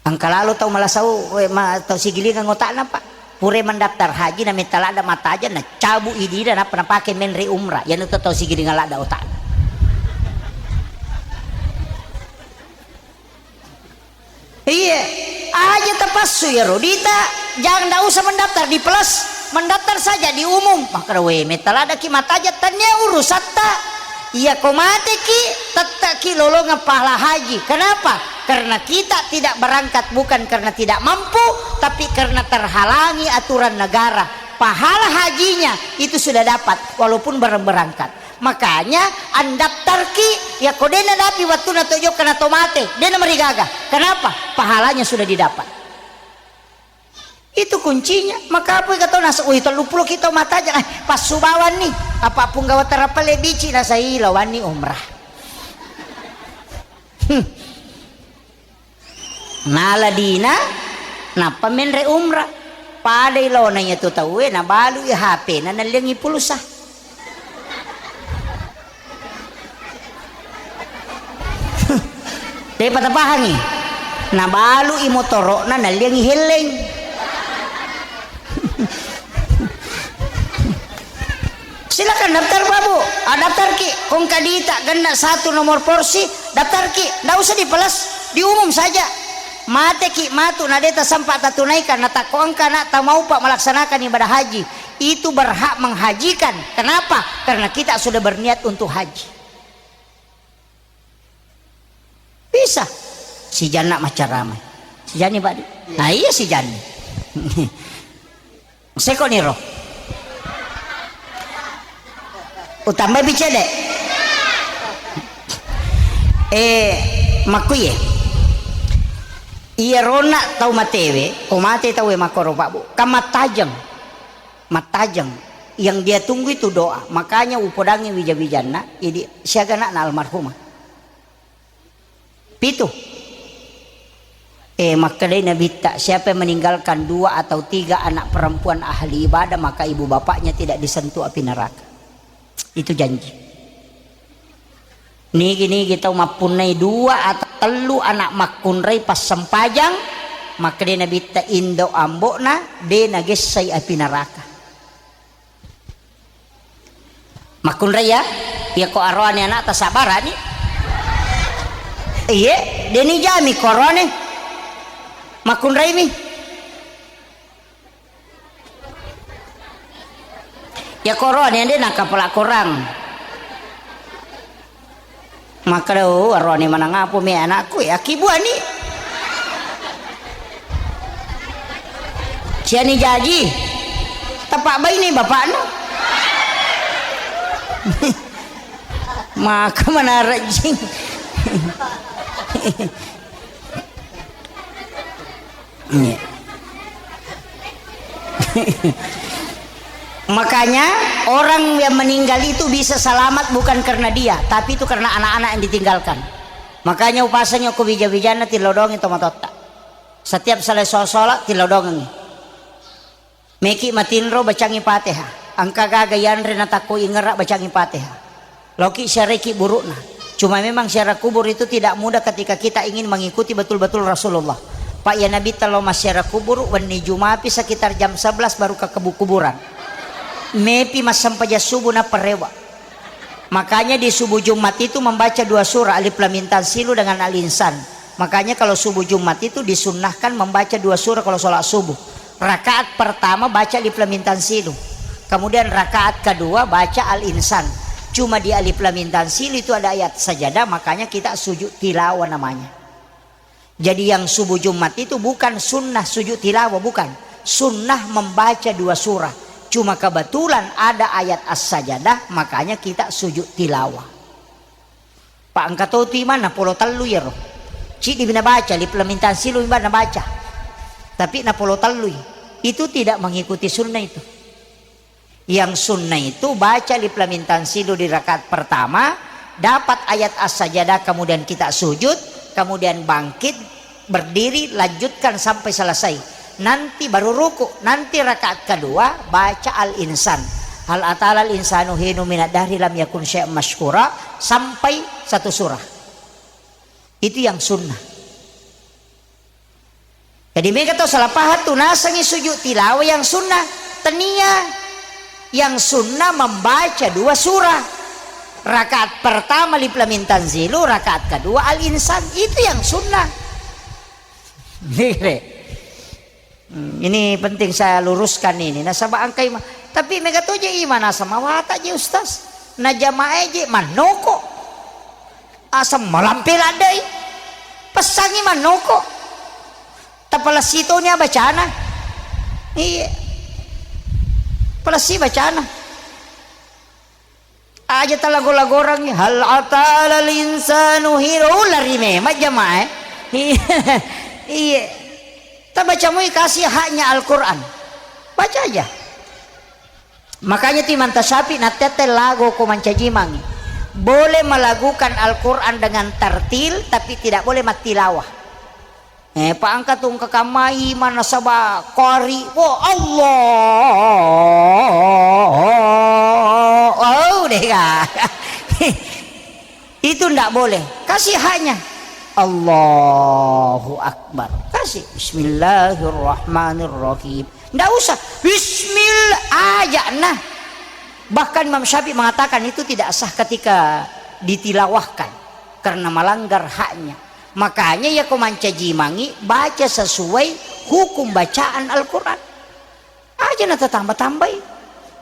Engka lalo tau malasau, we, ma-, tau sigilingeng otakna, Pak. Pura mendaftar haji, na metta ladda mataja, na cabu idina, nappa napake menre umrah. Yanu to tau sigilingeng ladda otakna. Iya, aja tapassu iyaro dita, jangan, ndak usah mendaftar di plus, mendaftar saja di umum. Makkeda, we, metta ladaki mataja, tania urusatta. Iya, ko mateki, tettaki lolongeng pahala haji. Kenapa? Karena kita tidak berangkat bukan karena tidak mampu, tapi karena terhalangi aturan negara. Pahala hajinya itu sudah dapat, walaupun bareng berangkat. Makanya, andaftarki, ya ko dena dapi wattuna to jokka na to mate, dena marigaga. Kenapa? Pahalanya sudah didapat. Itu kuncinya. Maka apa kata nasa, "Wih, tellu pulo kita mataja, eh, passu bawanni." Apa punggawa terapale bici nasa, "Ih, lawanni umrah." Hmm. Nala dina, nappa menre umrah. Padai laona iya tu tauwe, nabalui H P-na, nalliangi pulsa. Depa tapahangi. Nabalui motoro'na, nalliangi helleng. Silakan daftar, Pak, Bu. Ah, daftarki, ko engka dita genna satu nomor porsi, daftarki, ndak usah dipelas, diumum saja. Mateki matu na de tasempa tatunaikan, na takko engka anak tamaupa melaksanakan ibadah haji, itu berhak menghajikan. Kenapa? Karena kita sudah berniat untuk haji. Bisa. Sijanna maccarama. Sijani, Pak. Nah, iya sijanni. Seko niro. Utambai bicede. Eh, makkuye. Iya rona tau matewe, ko mate tau e makkoro, Pak, Bu. Kan mattajeng. Mattajeng. Yang dia tunggu itu doa. Makanya upodangi wija-wijanna, idi siaga anakna almarhumah. Pitu. Eh, makkedai Nabitta, siapa yang meninggalkan dua atau tiga anak perempuan ahli ibadah, maka ibu bapaknya tidak disentuh api neraka. Itu janji. Nigi-nigi tau mappunnai dua atau tellu anak makkunrai passempajang, makkedai Nabitta, indo ambo'na de nagessai api neraka. Makkunrai ya, iya ko aroane anakta sabarani. Iye, deni jami ko aroane. Makkunraimi. Ya ko aroane de nangka pala korang. Makkeda, "Oh, aroane maneng apo me anakku, eh, akkibuani." Siani jaji, tepak baine bapakna. Maka manarejjing. Iya. Makanya orang yang meninggal itu bisa selamat bukan karena dia, tapi itu karena anak-anak yang ditinggalkan. Makanya upasangi ko wija-wijanna tilodongi tomatotta. Setiap selesai sholat tilodongi. Meki matinro bacangi Fatihah. Engka gaga yanre natakko ingera bacangi Fatihah. Loki siareki buru'na. Cuma memang siara kubur itu tidak mudah ketika kita ingin mengikuti betul-betul Rasulullah. Pak ya Nabi telo massiara kubur wenni Jumapi sekitar jam sebelas baru ke kebu-, kuburan. Mepi massempajang subuh na perewa. Makanya di subuh Jumat itu membaca dua surah, Alif Lam Mim Tanzilu dengan Al-Insan. Makanya kalau subuh Jumat itu disunnahkan membaca dua surah kalau sholat subuh. Rakaat pertama baca Alif Lam Mim Tanzilu. Kemudian rakaat kedua baca Al-Insan. Cuma di Alif Lam Mim Tanzilu itu ada ayat sajadah, makanya kita sujud tilawah namanya. Jadi yang subuh Jumat itu bukan sunnah sujud tilawah, bukan. Sunnah membaca dua surah. Cuma kebetulan ada ayat As-Sajadah, makanya kita sujud tilawah. Pak, engka to tu imang napolo tellu iyaro. Ciddi mi nabaca, Alif Lam Mim Tanzilu mi nabaca. Tapi napolo tellui. Itu tidak mengikuti sunnah itu. Yang sunnah itu baca Alif Lam Mim Tanzilu di rakaat pertama, dapat ayat As-Sajadah, kemudian kita sujud, kemudian bangkit, berdiri, lanjutkan sampai selesai. Nanti baru ruku, nanti rakaat kedua baca Al-Insan. Hal atal al insanu hinu minad dahri lam yakun syai'an masyhura sampai satu surah. Itu yang sunnah. Jadi mega tau salah paham tu nasengi sujud tilawah yang sunnah. Tenia yang sunnah membaca dua surah. Rakaat pertama Alif Lam Mim Tanzilu, rakaat kedua Al-Insan. Itu yang sunnah. Ini penting saya luruskan ini. Nasaba engkai ma-, tapi mega to je imang naseng mawata je Ustaz. Na jamaah je mannoko. Aseng malampe laddei. Pessangi mannoko. Tapalessi toni bacana. Iya. Palessi bacana. Aja talago-lagorangngi, "Hal atal al insanu hinu." Oh, lari memang jamaah, eh. Iya. Iya. Tabaca mui kasih haknya Al-Quran. Baca aja. Makanya tu Imam Tasyafi nattette lago ko mancajimangi. Boleh melagukan Al-Quran dengan tartil, tapi tidak boleh mattilawah. Eh, pa engka tu engka kamai manasaba qari, oh, Allah, oh, dega. Itu ndak boleh. Kasih haknya. Allahu Akbar. Kasih. Bismillahirrahmanirrahim. Ndak usah. Bismillah aja nah. Bahkan Imam Syafi'i mengatakan itu tidak sah ketika ditilawahkan karena melanggar haknya. Makanya ya ko mancaji imangngi, baca sesuai hukum bacaan Al-Quran. Aja na tatamba-tambai.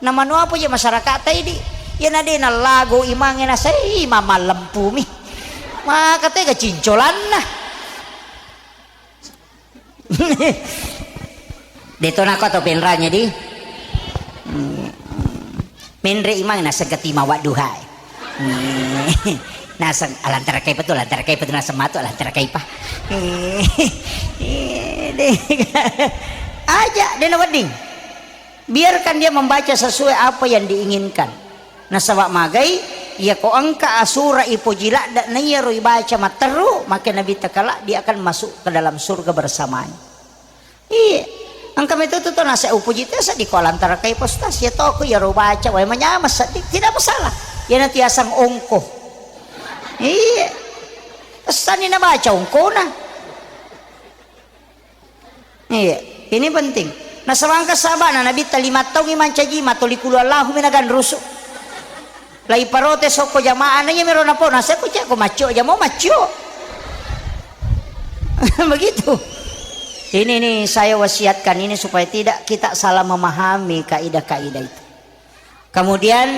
Na manu apa je masyarakat taidi. Ya na de na lago imangnge na sai imam malempumi. Maka tega cincolanna. Deto nako to penranya di. Hmm. Menre imang naseng ketima wadduha. Hmm. Naseng alantara kaipa tu, alantara kaipa tu, naseng matu alantara kaipa. Hmm. Aja, dena wedding. Biarkan dia membaca sesuai apa yang diinginkan. Nasaba magai, iya ko engka asura ipoji ladde na iyaro ibaca matteru, maka Nabi takala dia akan masuk ke dalam surga bersamanya. Iya. Engka metu tu to nasa upoji tu seddi ko lantara kai postas ya toko iyaro baca wae manyama seddi, tidak masalah. Iya nanti asang ongko. Iya. Pesanni na baca ongkona. Iya, ini penting. Nasaba engka sahabana Nabitta lima taungngi mancaji, matoli kulu Allahu mi naganrusu. Lai parotes okko jamaah na iya mero napau, nasai ko cek ko maccio aja mau maccio. Begitu. Ini nih saya wasiatkan ini supaya tidak kita salah memahami kaidah-kaidah itu. Kemudian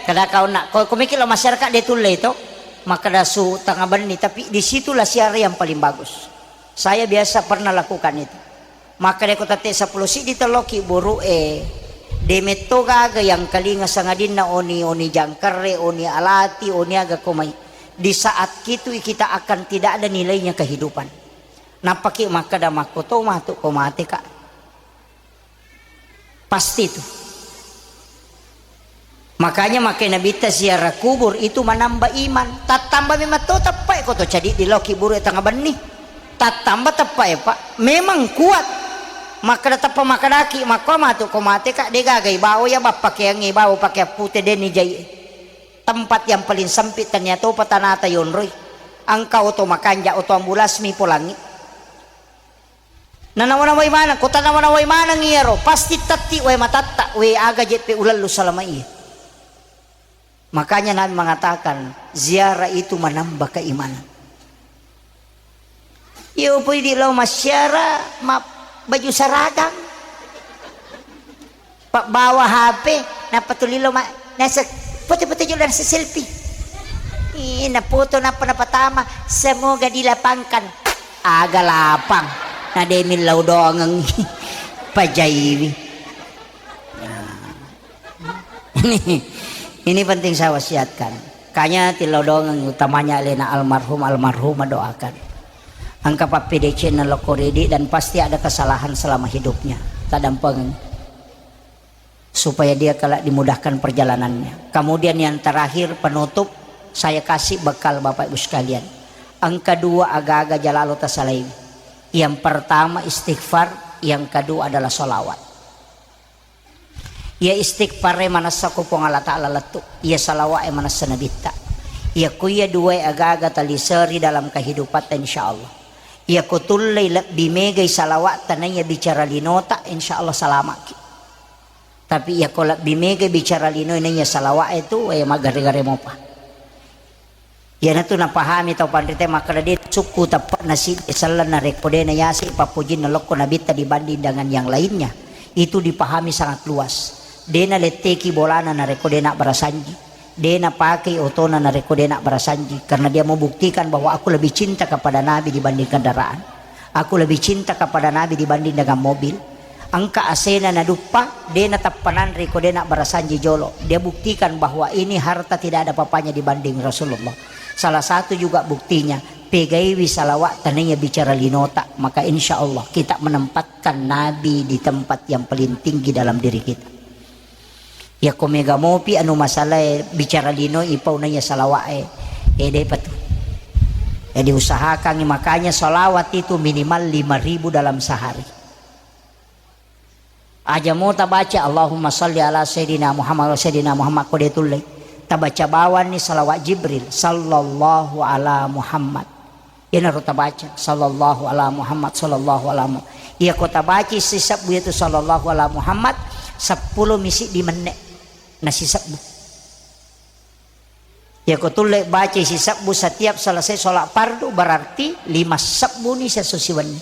kada kau nak, ko, ko mikir lo masyarakat dia tulle itu, maka dasu tengah benih, tapi disitulah siara yang paling bagus. Saya biasa pernah lakukan itu. Maka deko tette sepuluh siddi telloki buru e, de metto gaga yang kalinga sangadinna oni, oni jangkare, oni alati, oni aga komai. Di saat itu kita akan tidak ada nilainya kehidupan. Nappaki makkeda makkoto matu ko mate kak. Pasti itu. Makanya makai Nabitta ziarah kubur itu menambah iman. Tattamba memang to teppai ko to cadi di loki buru tengah benni. Tattamba teppai pak. Memang kuat. Makkeda teppa makkedaki makko matu ko mate kak de gaga ibawa ya bappakeangnge ibawa pakeang pute deni jai. Tempat yang paling sempit tania topa tanata yonroi. Engka oto makanja oto ambulas mi polangi. Nanawa-nawai maneng, ko tanawa-nawai maneng iyaro, pasti tetti wae matatta, we aga jeppe ulallu salama iya. Makanya Nabi mengatakan, ziarah itu menambah keimanan. Iya upoi di lao massiara, ma baju saragang. Pabbawa H P, nappa tuli lo ma-, nasek, foto-foto jolo nasek selfie. Ih, nafoto nappa napatama, semoga dilapangkan. Aga lapang, na de millau dongeng. Pajaiwi. Nah. Ini, ini penting saya wasiatkan. Kanya tillau dongeng utamanya alena almarhum, almarhumah doakan. Engka pappedecenna lokko ridi dan pasti ada kesalahan selama hidupnya. Tadampengeng. Supaya dia kelak dimudahkan perjalanannya. Kemudian yang terakhir penutup, saya kasih bekal Bapak Ibu sekalian. Engka dua aga-aga jalalo tasalaiwi. Yang pertama istighfar, yang kedua adalah salawat. Iya istighfar e manessa ko Puang Allah Ta'ala lettu. Iya salawat e manessa Nabitta. Iya ko iya dua aga-aga taliseri dalam kehidupatta insyaallah. Iya ko tullei lebbi megai salawat tanaiya bicara linota insyaallah salamaki. Tapi iya ko lebbi mega bicara lino naiya salawa'e tu, eh, maggare-gare mopa. Iyanatu napahami tau panrita makkeda de sukku teppe'na siddi selleng narekko de nayase pappojinna lokko nabitta dibanding dengan yang lainnya. Itu dipahami sangat luas. De naletteki bolana narekko de nabbarasanji. De napakei otona narekko de nabbarasanji. Karena dia mau buktikan bahwa aku lebih cinta kepada Nabi dibanding kendaraan. Aku lebih cinta kepada Nabi dibanding dengan mobil. Engka asena naduppa, de natappa nanre ko de nabbarasanji jolo. Dia buktikan bahwa ini harta tidak ada papanya dibanding Rasulullah. Salah satu juga buktinya, pegaiwi salawat tanaiya bicara linota, maka insya Allah kita menempatkan Nabi di tempat yang paling tinggi dalam diri kita. Yakko mega mopi anu masalae bicara lino ipau naiya salawa'e, eh, depa tu. Jadi usahakan makanya salawat itu minimal lima ribu dalam sehari. Aja mo tabaca Allahumma salli ala sayyidina Muhammad wa sayyidina Muhammad ko de tulle. Tabaca bawanni salawat Jibril sallallahu ala Muhammad. Iyanaro tabaca, sallallahu ala Muhammad, sallallahu ala Muhammad. Iya ko tabaci sisebbu iyatu sallallahu ala Muhammad, seppulo mi siddi menne. Nasisebbu. Yako tulle bacai sisebbu setiap selesai sholat fardu, berarti lima sebbuni siesso siwenni.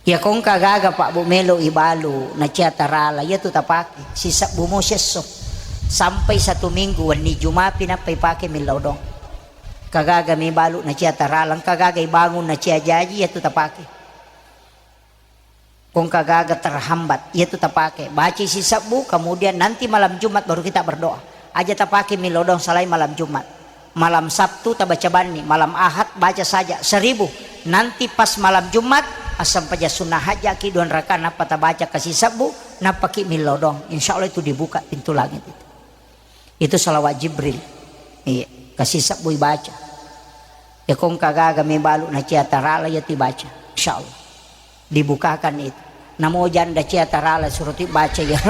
Yako engka gaga, Pak, Bu, melo ibalu nacia tarala, iya tu tapake sisebbu mo siesso. Sampai satu minggu, wenni Jumapi nappa ipake millau dong. Kagaga mi balu nacia tarala, engka gaga ibangun nacia jaji, iya tu tapake. Kongka gaga terhambat, iya tu tapake. Baca sisebbu, kemudian nanti malam Jumat baru kita berdoa. Aja tapake millau dong selain malam Jumat. Malam Sabtu tabaca banni, malam Ahad baca saja seribu. Nanti pas malam Jumat, assempajang sunnah hajaki dua rakaat, nappa tabaca ke sisebbu, nappa ki millau dong. Insya Allah itu dibuka pintu langit itu. Itu salawat Jibril. Iya, kasi sebbui baca. Ya kongka gaga mebalu nacia tarala ya tibaca. Insya Allah. Dibukakan itu. Namo janda cia tarala suruh ti baca ya.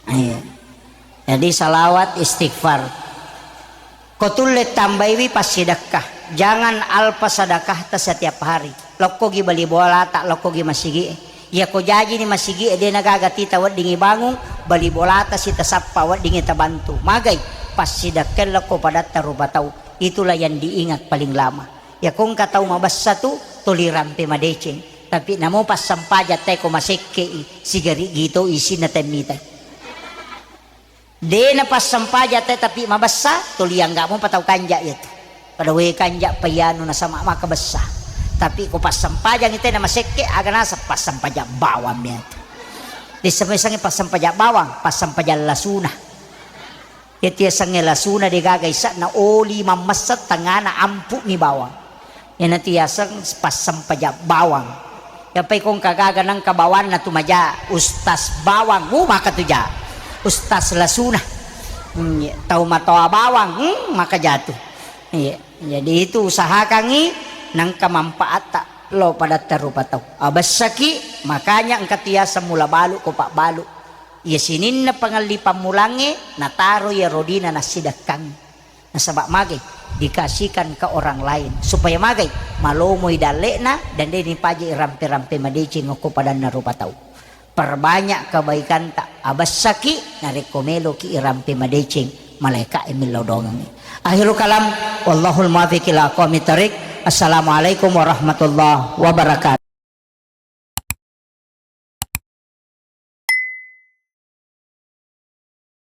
Iya. Jadi salawat istighfar. Ko tulle tambaiwi passidekka. Jangan alpa sedekahta setiap hari. Lokkogi bali bolata, lokkogi masigi. Iya ko jajini masigi, de nagaga tita weddingi bangung, bali bolata sitasappa weddingi tabantu. Magai, passidekka lokko padatta rupa tau. Itulah yang diingat paling lama. Ya ko engka tau mabessa tu, tuli rampe madeceng. Tapi namo passempajang te ko masekke i, sigari gito isinna temmitai. De napassempajang te tapi mabessa, tuli angga mopa tau kanja iya tu. Pada we kanja payanu nasama maka bessa. Tapi ko passempajang te na masekke, aga naseng passempajang bawang iya tu. Dessa mesangi passempajang bawang, passempajang lasuna. Iya tu yasengnge lasuna de gaga isa'na oli mammessa tengana ampu mi bawang. Iyanatu yaseng passempajang bawang. Yapai kongka gaga nengka bawanna tu maja, Ustaz Bawang, uh, maka tu ja. Ustaz Lasuna. Hmm, iya. Tau matoa bawang, hmm, maka jatu. Iya. Jadi itu usahakangi nengka manfaatta lo padatta rupa tau. Abessaki, makanya engka tu yaseng mula balu ko pabbalu. Iya sininna pangelli pammulangnge nataro iya rodina nassidekkangngi. Nasaba magai dikasihkan ke orang lain supaya magai malomoi dalle'na dan de nipaja irampe-rampe madeceng okko padanna rupa tau. Perbanyak kebaikanta, abessaki narekko meloki irampe madeceng, malaika e millau dongengngi. Akhirul kalam, wallahul muwaffiq ila aqwamit thariq. Assalamualaikum warahmatullahi wabarakatuh.